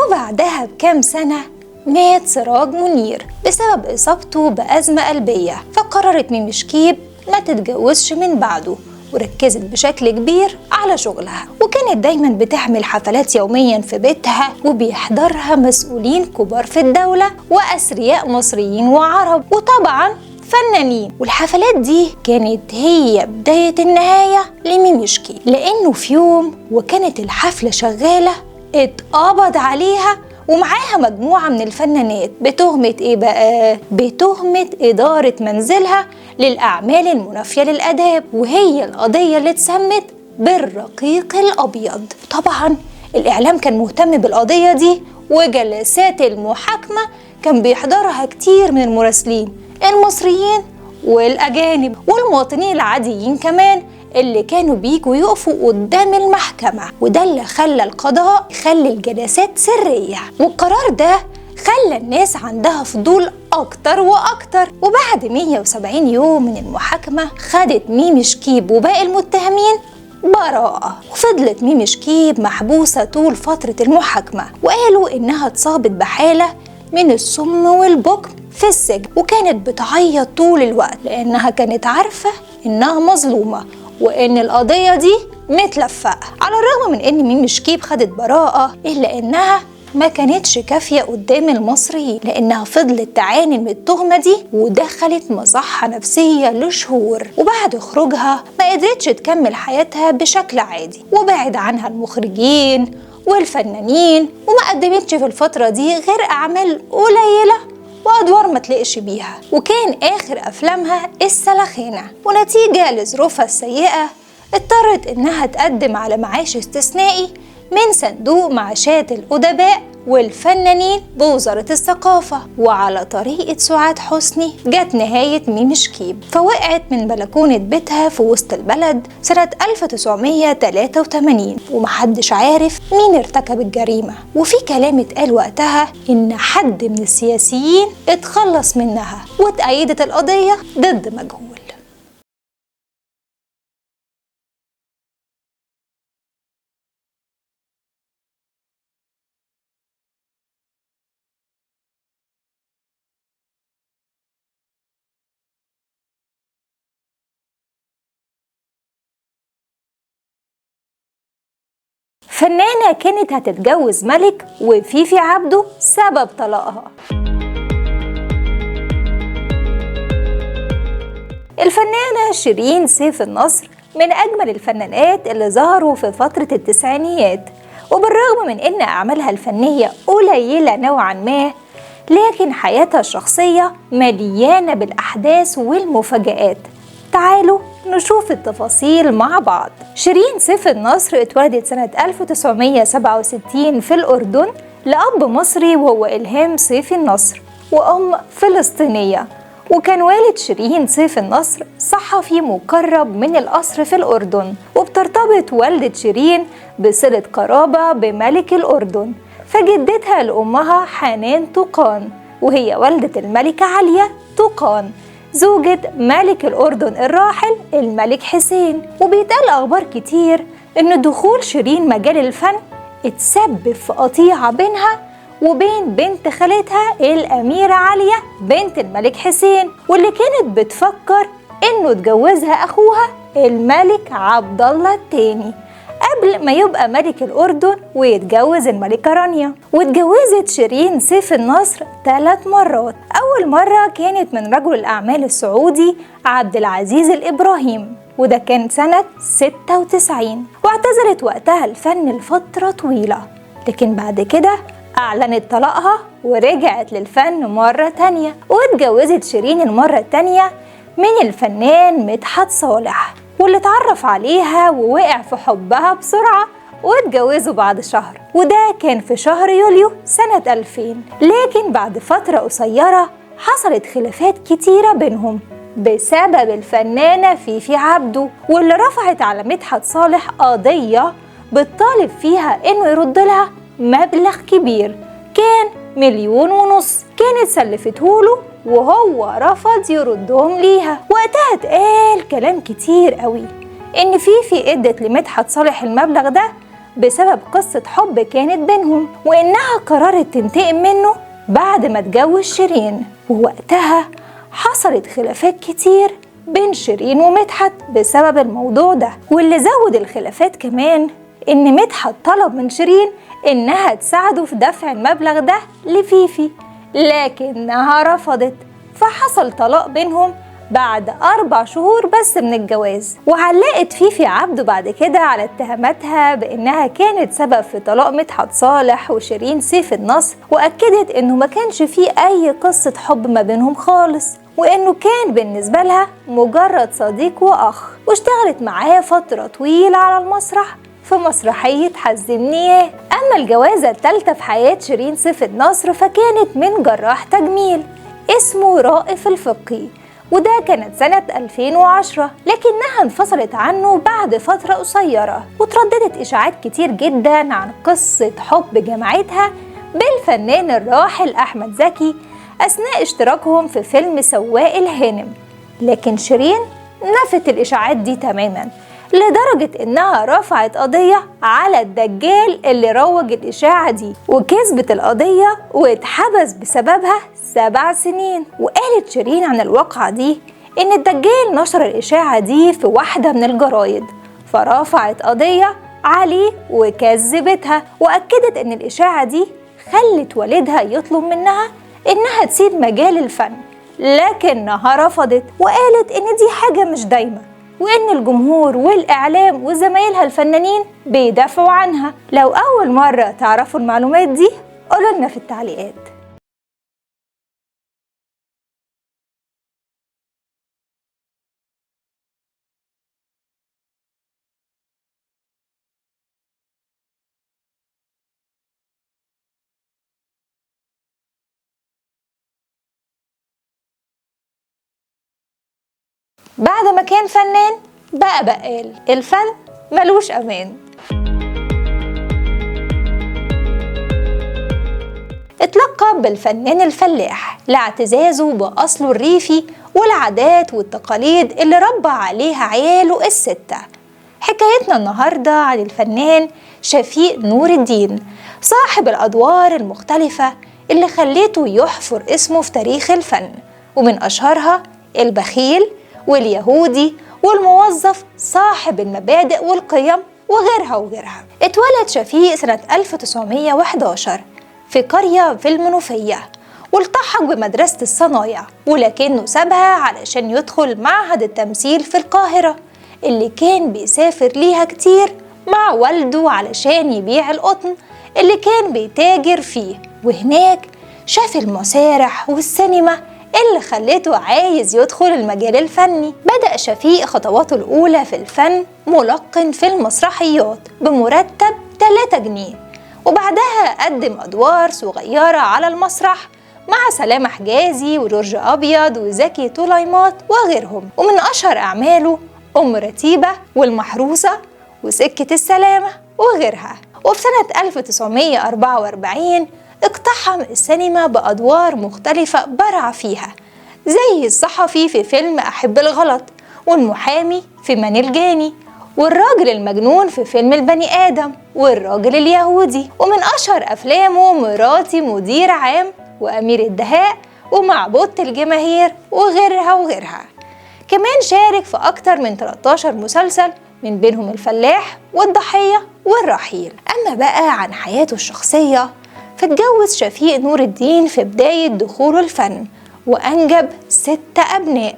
وبعدها بكام سنة مات سراج منير بسبب إصابته بأزمة قلبية، فقررت ميمي شكيب ما تتجوزش من بعده، وركزت بشكل كبير على شغلها، وكانت دايما بتعمل حفلات يوميا في بيتها وبيحضرها مسؤولين كبار في الدولة وأثرياء مصريين وعرب وطبعا فنانين. والحفلات دي كانت هي بداية النهاية لميمي شكيب، لأنه في يوم وكانت الحفلة شغالة اتقبض عليها ومعاها مجموعة من الفنانات بتهمة ايه بقى؟ بتهمة إدارة منزلها للأعمال المنافية للآداب، وهي القضية اللي اتسمت بالرقيق الأبيض. طبعا الإعلام كان مهتم بالقضية دي، وجلسات المحاكمة كان بيحضرها كتير من المراسلين المصريين والأجانب والمواطنين العاديين كمان اللي كانوا بيجوا يقفوا قدام المحكمة، وده اللي خلى القضاء يخلي الجلسات سرية، والقرار ده خلى الناس عندها فضول أكتر وأكتر. وبعد 170 يوم من المحاكمة خدت ميمي شكيب وباقي المتهمين براءة، وفضلت ميمي شكيب محبوسة طول فترة المحاكمة، وقالوا إنها اتصابت بحالة من السم والبكم في السجن، وكانت بتعيط طول الوقت لأنها كانت عارفة إنها مظلومة وإن القضية دي متلفقة. على الرغم من إن ميمي شكيب خدت براءة، إلا إنها ما كانتش كافية قدام المصريين، لأنها فضلت تعاني من التهمة دي ودخلت مصحة نفسية لشهور، وبعد خروجها ما قدرتش تكمل حياتها بشكل عادي، وبعد عنها المخرجين والفنانين، وما قدمتش في الفترة دي غير أعمال قليلة وأدوار ما تلقش بيها، وكان آخر أفلامها السلخانة. ونتيجة لظروفها السيئة اضطرت إنها تقدم على معاش استثنائي من صندوق معاشات الأدباء والفنانين بوزارة الثقافة. وعلى طريقة سعاد حسني جت نهاية ميمي شكيب، فوقعت من بلكونة بيتها في وسط البلد سنة 1983، ومحدش عارف مين ارتكب الجريمة. وفي كلام اتقال وقتها إن حد من السياسيين اتخلص منها، واتأيدت القضية ضد مجهول. فنانة كانت هتتجوز ملك وفيفي عبده سبب طلاقها. الفنانة شيرين سيف النصر من أجمل الفنانات اللي ظهروا في فترة التسعينيات، وبالرغم من إن أعمالها الفنية قليلة نوعا ما، لكن حياتها الشخصية مليانة بالأحداث والمفاجآت. تعالوا نشوف التفاصيل مع بعض. شيرين سيف النصر اتولدت سنة 1967 في الأردن لأب مصري وهو إلهام سيف النصر وأم فلسطينية، وكان والد شيرين سيف النصر صحفي مقرب من القصر في الأردن، وبترتبط والدة شيرين بصلة قرابة بملك الأردن، فجدتها لأمها حنان طوقان وهي والدة الملكة عليا طوقان زوجة ملك الأردن الراحل الملك حسين. وبيتقال أخبار كتير إن دخول شيرين مجال الفن اتسبب في قطيعة بينها وبين بنت خالتها الأميرة عليا بنت الملك حسين، واللي كانت بتفكر إنه تجوزها أخوها الملك عبد الله الثاني قبل ما يبقى ملك الأردن ويتجوز الملكة رانيا. واتجوزت شيرين سيف النصر 3 مرات. أول مرة كانت من رجل الأعمال السعودي عبد العزيز الإبراهيم، وده كان سنة 96، واعتزلت وقتها الفن لفترة طويلة، لكن بعد كده أعلنت طلاقها ورجعت للفن مرة تانية. واتجوزت شيرين المرة التانية من الفنان مدحت صالح، واللي اتعرف عليها ووقع في حبها بسرعة واتجوزوا بعد شهر، وده كان في شهر يوليو سنة 2000. لكن بعد فترة قصيرة حصلت خلافات كتيرة بينهم بسبب الفنانة فيفي عبده، واللي رفعت على مدحت صالح قضية بتطالب فيها إنه يرد لها مبلغ كبير كان 1.5 مليون كانت سلفته وهو رفض يردهم ليها. وقتها اتقال كلام كتير قوي إن فيفي ادت لمدحت صالح المبلغ ده بسبب قصة حب كانت بينهم، وإنها قررت تنتقم منه بعد ما اتجوز شيرين. ووقتها حصلت خلافات كتير بين شيرين ومدحت بسبب الموضوع ده، واللي زود الخلافات كمان إن مدحت طلب من شيرين إنها تساعده في دفع المبلغ ده لفيفي، لكنها رفضت، فحصل طلاق بينهم بعد 4 شهور بس من الجواز. وعلقت فيفي عبده بعد كده على اتهاماتها بإنها كانت سبب في طلاق مدحت صالح وشيرين سيف النصر، وأكدت إنه ما كانش فيه أي قصة حب ما بينهم خالص، وإنه كان بالنسبة لها مجرد صديق وأخ، واشتغلت معاه فترة طويلة على المسرح في مسرحية حزمني ياه. أما الجوازة الثالثة في حياة شيرين سيف النصر فكانت من جراح تجميل اسمه رائف الفقي، وده كانت سنة 2010، لكنها انفصلت عنه بعد فترة قصيرة. وترددت إشاعات كتير جدا عن قصة حب جمعتها بالفنان الراحل أحمد زكي أثناء اشتراكهم في فيلم سواق الهانم، لكن شيرين نفت الإشاعات دي تماما، لدرجة إنها رفعت قضية على الدجال اللي روج الإشاعة دي، وكسبت القضية واتحبس بسببها 7 سنين. وقالت شيرين عن الواقعة دي إن الدجال نشر الإشاعة دي في واحدة من الجرايد، فرفعت قضية عليه وكذبتها، وأكدت إن الإشاعة دي خلت والدها يطلب منها إنها تسيب مجال الفن، لكنها رفضت وقالت إن دي حاجة مش دايمة، وإن الجمهور والإعلام وزمايلها الفنانين بيدافعوا عنها. لو أول مرة تعرفوا المعلومات دي قولوا لنا في التعليقات. بعد ما كان فنان بقى بقال، الفن ملوش أمان. اتلقب بالفنان الفلاح لاعتزازه بأصله الريفي والعادات والتقاليد اللي ربى عليها عياله ال6. حكايتنا النهاردة عن الفنان شفيق نور الدين، صاحب الأدوار المختلفة اللي خليته يحفر اسمه في تاريخ الفن، ومن أشهرها البخيل واليهودي والموظف صاحب المبادئ والقيم وغيرها وغيرها. اتولد شفيق سنة 1911 في قرية في المنوفية، والتحق بمدرسة الصنايع، ولكنه سابها علشان يدخل معهد التمثيل في القاهرة اللي كان بيسافر ليها كتير مع والده علشان يبيع القطن اللي كان بيتاجر فيه. وهناك شاف المسارح والسينما اللي خلته عايز يدخل المجال الفني. بدأ شفيق خطواته الأولى في الفن ملقن في المسرحيات بمرتب 3 جنيه، وبعدها قدم أدوار صغيرة على المسرح مع سلامة حجازي وجورج أبيض وزكي طليمات وغيرهم. ومن أشهر أعماله أم رتيبة والمحروسة وسكة السلامة وغيرها. وفي سنة 1944 اقتحم السينما بأدوار مختلفة برع فيها، زي الصحفي في فيلم أحب الغلط، والمحامي في من الجاني، والراجل المجنون في فيلم البني آدم، والراجل اليهودي. ومن أشهر أفلامه مراتي مدير عام، وأمير الدهاء، ومعبودة الجماهير، وغيرها وغيرها. كمان شارك في أكتر من 13 مسلسل من بينهم الفلاح والضحية والرحيل. أما بقى عن حياته الشخصية، فاتجوز شفيق نور الدين في بداية دخوله الفن وأنجب 6 أبناء،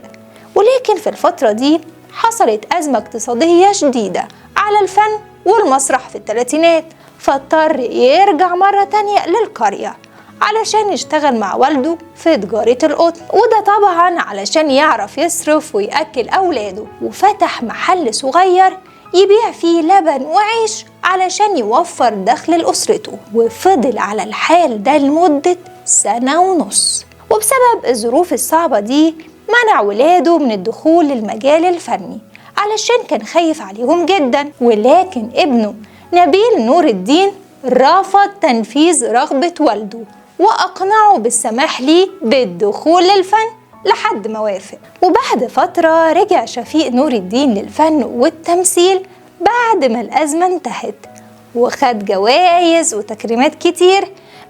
ولكن في الفترة دي حصلت أزمة اقتصادية شديدة على الفن والمسرح في الثلاثينات، فاضطر يرجع مرة تانية للقرية علشان يشتغل مع والده في تجارة القطن، وده طبعا علشان يعرف يصرف ويأكل أولاده. وفتح محل صغير يبيع فيه لبن وعيش علشان يوفر دخل لأسرته، وفضل على الحال ده لمدة 1.5 سنة. وبسبب الظروف الصعبة دي منع ولاده من الدخول للمجال الفني علشان كان خايف عليهم جدا، ولكن ابنه نبيل نور الدين رفض تنفيذ رغبة والده وأقنعه بالسماح ليه بالدخول للفن لحد ما وافق. وبعد فترة رجع شفيق نور الدين للفن والتمثيل بعد ما الأزمة انتهت، وخد جوائز وتكريمات كتير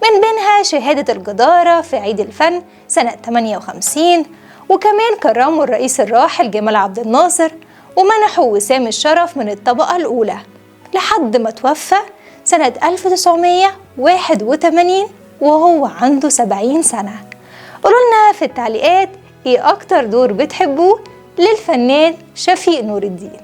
من بينها شهادة الجدارة في عيد الفن سنة 58، وكمان كرمه الرئيس الراحل جمال عبد الناصر ومنحه وسام الشرف من الطبقة الأولى لحد ما توفى سنة 1981 وهو عنده 70 سنة. قولوا لنا في التعليقات ايه أكتر دور بتحبوه للفنان شفيق نور الدين.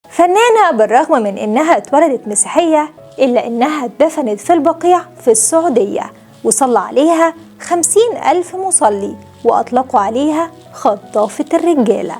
فنانة بالرغم من إنها اتولدت مسيحية إلا إنها اتدفنت في البقيع في السعودية، وصلى عليها 50,000 مصلي وأطلقوا عليها خطافة الرجالة.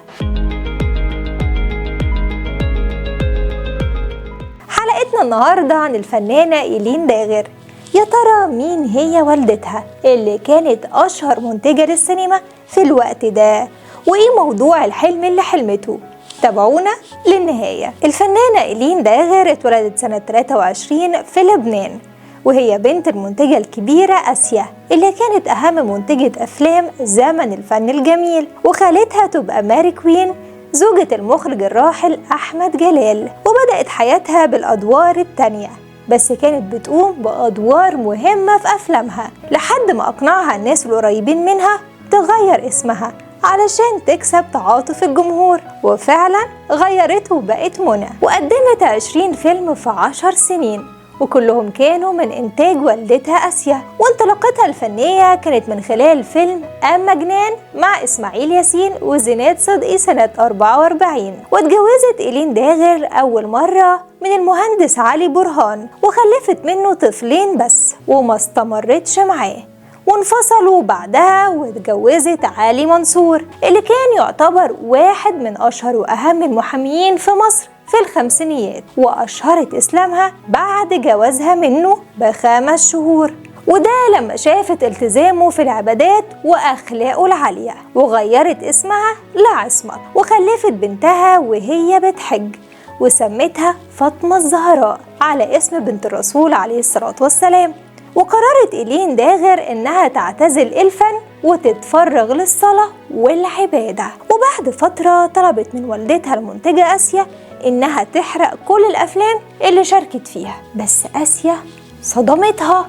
حلقتنا النهاردة عن الفنانة إيلين داغر. يا ترى مين هي والدتها اللي كانت أشهر منتجة للسينما في الوقت ده؟ وإيه موضوع الحلم اللي حلمته؟ تابعونا للنهاية. الفنانة إيلين داغر اتولدت سنة 23 في لبنان، وهي بنت المنتجة الكبيرة آسيا اللي كانت أهم منتجة أفلام زمن الفن الجميل، وخالتها تبقى ماري كوين زوجة المخرج الراحل أحمد جلال. وبدأت حياتها بالأدوار التانية، بس كانت بتقوم بأدوار مهمة في أفلامها لحد ما أقنعها الناس القريبين منها تغير اسمها علشان تكسب تعاطف الجمهور، وفعلا غيرته وبقت منى. وقدمت 20 فيلم في 10 سنين وكلهم كانوا من إنتاج والدتها آسيا. وانطلاقتها الفنية كانت من خلال فيلم أما جنان مع إسماعيل ياسين وزينات صدقي سنة 44. واتجوزت إيلين داغر أول مرة من المهندس علي برهان وخلفت منه طفلين بس، وما استمرتش معاه وانفصلوا بعدها. واتجوزت علي منصور اللي كان يعتبر واحد من أشهر وأهم المحاميين في مصر في الخمسينيات، وأشهرت إسلامها بعد جوازها منه ب5 شهور، وده لما شافت التزامه في العبادات وأخلاقه العالية، وغيرت اسمها لعصمت، وخلفت بنتها وهي بتحج وسمتها فاطمة الزهراء على اسم بنت الرسول عليه الصلاة والسلام. وقررت إيلين داغر إنها تعتزل الفن وتتفرغ للصلاة والعبادة. وبعد فترة طلبت من والدتها المنتجة آسيا إنها تحرق كل الأفلام اللي شاركت فيها، بس آسيا صدمتها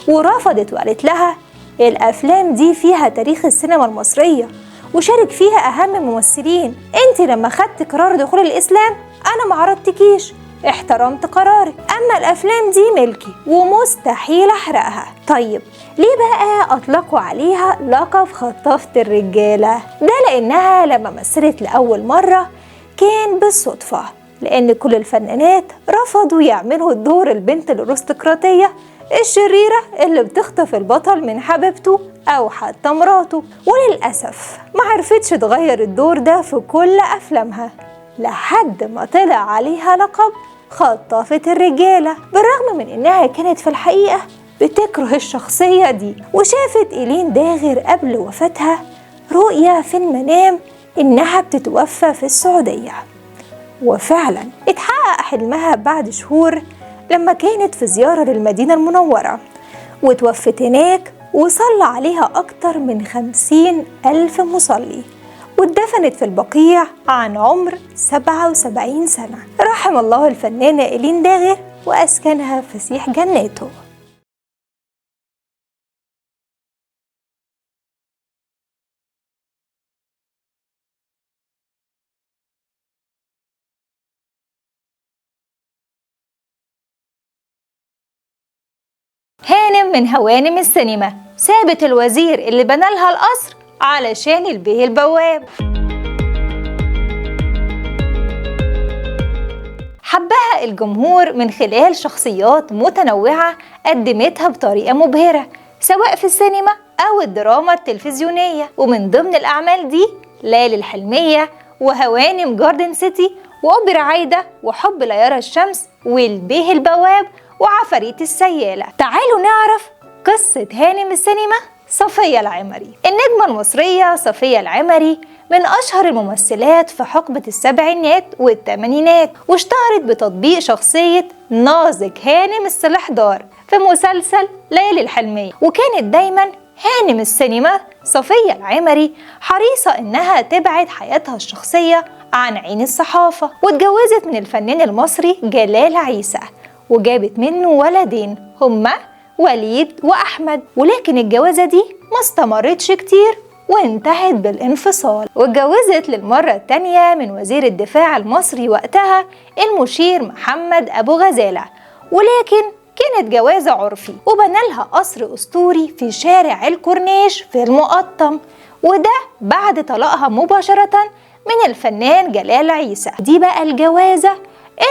ورفضت وقالت لها الأفلام دي فيها تاريخ السينما المصرية وشارك فيها أهم ممثلين، أنت لما خدت قرار دخول الإسلام أنا معرضتكيش، احترمت قرارك، أما الأفلام دي ملكي ومستحيل أحرقها. طيب ليه بقى أطلقوا عليها لقب خطافة الرجالة؟ ده لأنها لما مثلت لأول مرة كان بالصدفة، لأن كل الفنانات رفضوا يعملوا دور البنت الأرستقراطية الشريرة اللي بتخطف البطل من حبيبته أو حتى مراته، وللأسف ما عرفتش تغير الدور ده في كل أفلامها لحد ما طلع عليها لقب خطافة الرجالة، بالرغم من إنها كانت في الحقيقة بتكره الشخصية دي. وشافت إيلين داغر قبل وفاتها رؤية في المنام إنها بتتوفى في السعودية، وفعلا اتحقق حلمها بعد شهور لما كانت في زيارة للمدينة المنورة وتوفت هناك، وصلى عليها أكتر من 50,000 مصلي، واتدفنت في البقيع عن عمر 77 سنة. رحم الله الفنانة إيلين داغر وأسكنها فسيح جناته. هانم من هوانم السينما سابت الوزير اللي بنالها القصر علشان البيه البواب. الجمهور من خلال شخصيات متنوعة قدمتها بطريقة مبهرة سواء في السينما أو الدراما التلفزيونية، ومن ضمن الأعمال دي ليالي الحلمية وهوانم جاردن سيتي وأوبرا عايدة وحب لا يرى الشمس والبيه البواب وعفاريت السيالة. تعالوا نعرف قصة هانم السينما صفية العمري. النجمة المصرية صفية العمري من أشهر الممثلات في حقبة السبعينات والثمانينات، واشتهرت بتطبيق شخصية نازك هانم السلحدار في مسلسل ليالي الحلمية. وكانت دايما هانم السينما صفية العمري حريصة إنها تبعد حياتها الشخصية عن عين الصحافة، واتجوزت من الفنان المصري جلال عيسى وجابت منه ولدين هما وليد وأحمد، ولكن الجوازة دي ما استمرتش كتير وانتهت بالانفصال. واتجوزت للمرة التانية من وزير الدفاع المصري وقتها المشير محمد أبو غزالة، ولكن كانت جوازة عرفي، وبنى لها قصر أسطوري في شارع الكورنيش في المقطم، وده بعد طلاقها مباشرة من الفنان جلال عيسى. دي بقى الجوازة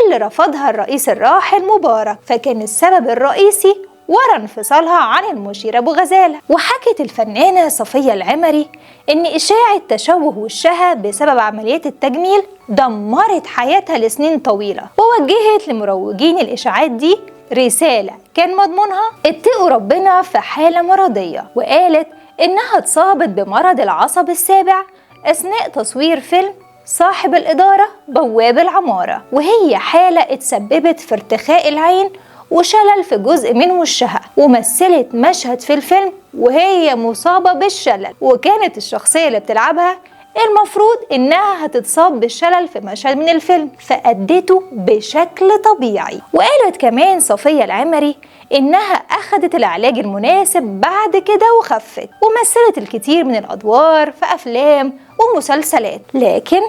اللي رفضها الرئيس الراحل مبارك، فكان السبب الرئيسي ورا انفصالها عن المشير أبو غزالة. وحكت الفنانة صفية العمري إن إشاعة تشوه وشها بسبب عمليات التجميل دمرت حياتها لسنين طويلة، ووجهت لمروجين الإشاعات دي رسالة كان مضمونها اتقوا ربنا في حالة مرضية، وقالت إنها اتصابت بمرض العصب السابع أثناء تصوير فيلم صاحب الإدارة بواب العمارة، وهي حالة اتسببت في ارتخاء العين وشلل في جزء من وشها، ومثلت مشهد في الفيلم وهي مصابة بالشلل، وكانت الشخصية اللي بتلعبها المفروض إنها هتتصاب بالشلل في مشهد من الفيلم، فأدته بشكل طبيعي. وقالت كمان صفية العمري إنها أخدت العلاج المناسب بعد كده وخفت، ومثلت الكثير من الأدوار في أفلام ومسلسلات، لكن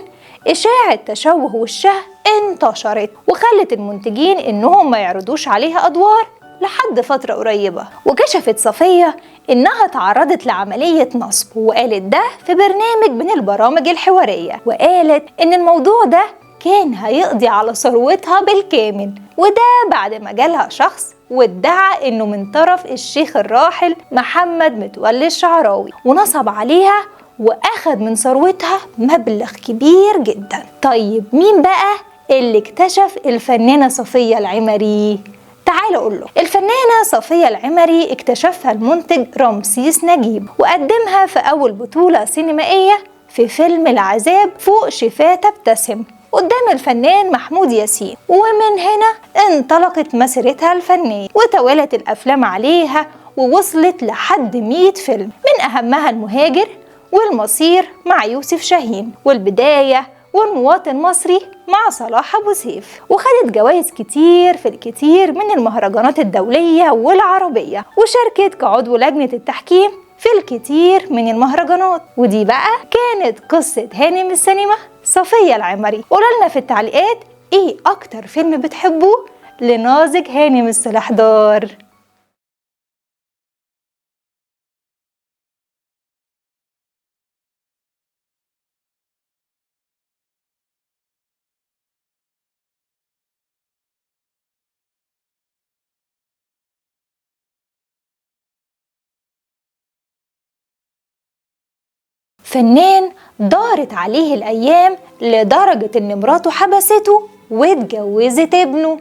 إشاعة تشوه وشها انتشرت وخلت المنتجين إنهم ما يعرضوش عليها أدوار لحد فترة قريبة. وكشفت صفية إنها تعرضت لعملية نصب، وقالت ده في برنامج من البرامج الحوارية، وقالت إن الموضوع ده كان هيقضي على ثروتها بالكامل، وده بعد ما جالها شخص وادعى إنه من طرف الشيخ الراحل محمد متولي الشعراوي ونصب عليها وأخد من ثروتها مبلغ كبير جدا. طيب مين بقى اللي اكتشف الفنانة صفية العمري؟ تعالوا أقول له. الفنانة صفية العمري اكتشفها المنتج رمسيس نجيب، وقدمها في أول بطولة سينمائية في فيلم العذاب فوق شفاه تبتسم قدام الفنان محمود ياسين، ومن هنا انطلقت مسيرتها الفنية وتوالت الأفلام عليها ووصلت لحد 100 فيلم، من أهمها المهاجر والمصير مع يوسف شاهين والبداية والمواطن مصري مع صلاح أبو سيف، وخدت جوائز كتير في الكثير من المهرجانات الدولية والعربية، وشاركت كعضو لجنة التحكيم في الكثير من المهرجانات. ودي بقى كانت قصة هانم السينما صفية العمري. قولولنا في التعليقات ايه أكتر فيلم بتحبوه لنازك هانم السلحدار. فنان دارت عليه الأيام لدرجة إن مراته حبسته واتجوزت ابنه.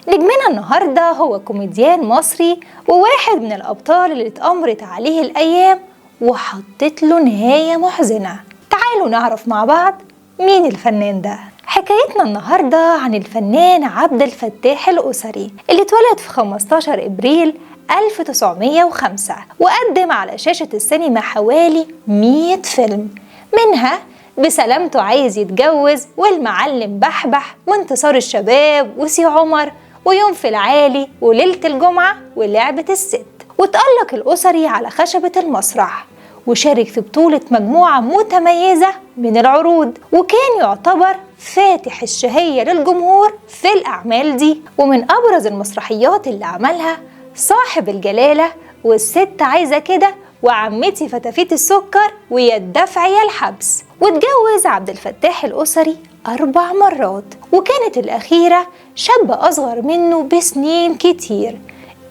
نجمنا النهاردة هو كوميديان مصري وواحد من الأبطال اللي اتأمرت عليه الأيام وحطت له نهاية محزنة. تعالوا نعرف مع بعض مين الفنان ده. حكايتنا النهاردة عن الفنان عبد الفتاح الأسري اللي اتولد في 15 إبريل 1905 وقدم على شاشة السينما حوالي 100 فيلم، منها بسلامته عايز يتجوز والمعلم بحبح وانتصار الشباب وسي عمر ويوم في العالي وليلة الجمعة ولعبة الست. وتألق الأسري على خشبة المسرح وشارك في بطولة مجموعة متميزة من العروض، وكان يعتبر فاتح الشهية للجمهور في الأعمال دي. ومن أبرز المسرحيات اللي عملها صاحب الجلالة والست عايزة كده وعمتي فتافيت السكر ويا الدفع يا الحبس. واتجوز عبد الفتاح الأسري 4 مرات، وكانت الأخيرة شاب أصغر منه بسنين كتير،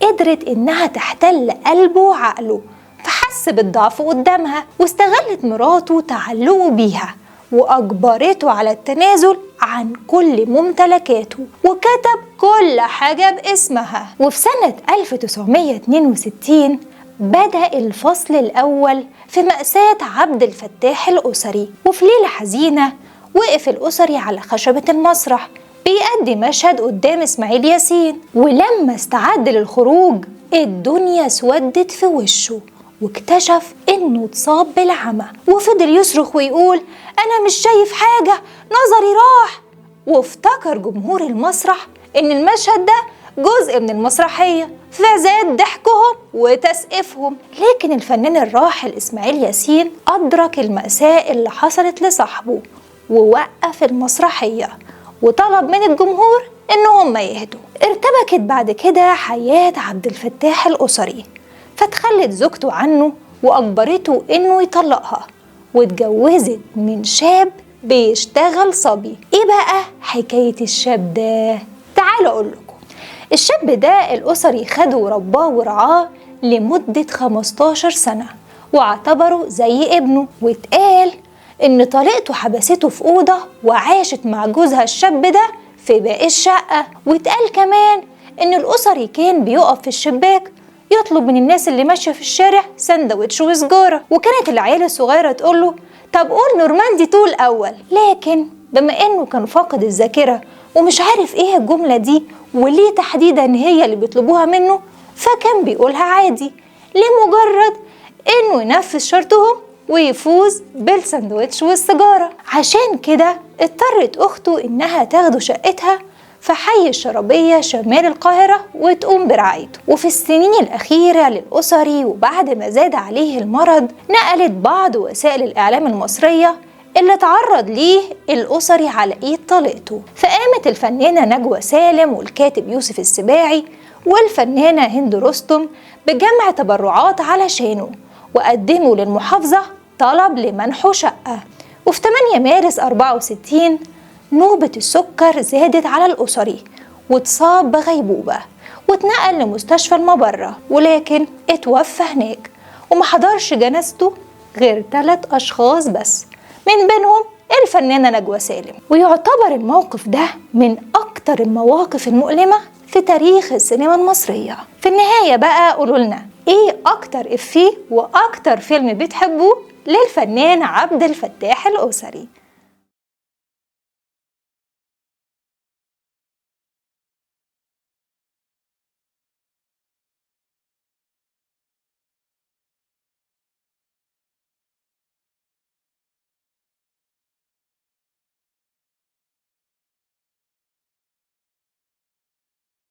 قدرت إنها تحتل قلبه وعقله، فحس بالضعف قدامها، واستغلت مراته تعلقه بيها وأجبرته على التنازل عن كل ممتلكاته وكتب كل حاجة باسمها. وفي سنة 1962 بدأ الفصل الأول في مأساة عبد الفتاح الأسري. وفي ليلة حزينة وقف الأسري على خشبة المسرح بيأدي مشهد قدام إسماعيل ياسين، ولما استعد للخروج الدنيا اسودت في وشه واكتشف انه اتصاب بالعمى، وفضل يصرخ ويقول انا مش شايف حاجة، نظري راح. وافتكر جمهور المسرح ان المشهد ده جزء من المسرحية، فزاد ضحكهم وتسقيفهم. لكن الفنان الراحل إسماعيل ياسين أدرك المأساة اللي حصلت لصاحبه ووقف المسرحية وطلب من الجمهور إنهم يهدوا. ارتبكت بعد كده حياة عبد الفتاح الأسري، فتخلت زوجته عنه وأجبرته إنه يطلقها، واتجوزت من شاب بيشتغل صبي. إيه بقى حكاية الشاب ده؟ تعالوا أقول لكم. الشاب ده الأسري خده ورباه ورعاه لمدة 15 سنة واعتبره زي ابنه، واتقال إن طليقته حبسته في أوضة وعاشت مع جوزها الشاب ده في باقي الشقة. واتقال كمان إن الأسري كان بيقف في الشباك يطلب من الناس اللي ماشية في الشارع سندوتش وسجارة، وكانت العيال الصغيرة تقوله طب قول نورماندي طول أول. لكن بما إنه كان فاقد الذاكرة ومش عارف إيه الجملة دي وليه تحديدا هي اللي بيطلبوها منه، فكان بيقولها عادي لمجرد إنه ينفذ شرطهم ويفوز بالسندوتش والسيجارة. عشان كده اضطرت أخته إنها تاخده شقتها في حي الشرابية شمال القاهرة وتقوم برعايته. وفي السنين الأخيرة للأسري وبعد ما زاد عليه المرض، نقلت بعض وسائل الإعلام المصرية اللي تعرض ليه الأسري على إيد طليقته، فقامت الفنانة نجوى سالم والكاتب يوسف السباعي والفنانة هند رستم بجمع تبرعات علشانه، وقدموا للمحافظة طلب لمنحه شقة. وفي 8 مارس 64 نوبة السكر زادت على الأسري واتصاب بغيبوبة واتنقل لمستشفى المبرة، ولكن اتوفى هناك وما حضرش جنازته غير 3 أشخاص بس، من بينهم الفنانة نجوى سالم. ويعتبر الموقف ده من أكتر المواقف المؤلمة في تاريخ السينما المصرية. في النهاية بقى قولوا لنا ايه أكتر إفيه وأكتر فيلم بتحبوه للفنان عبد الفتاح الأسري؟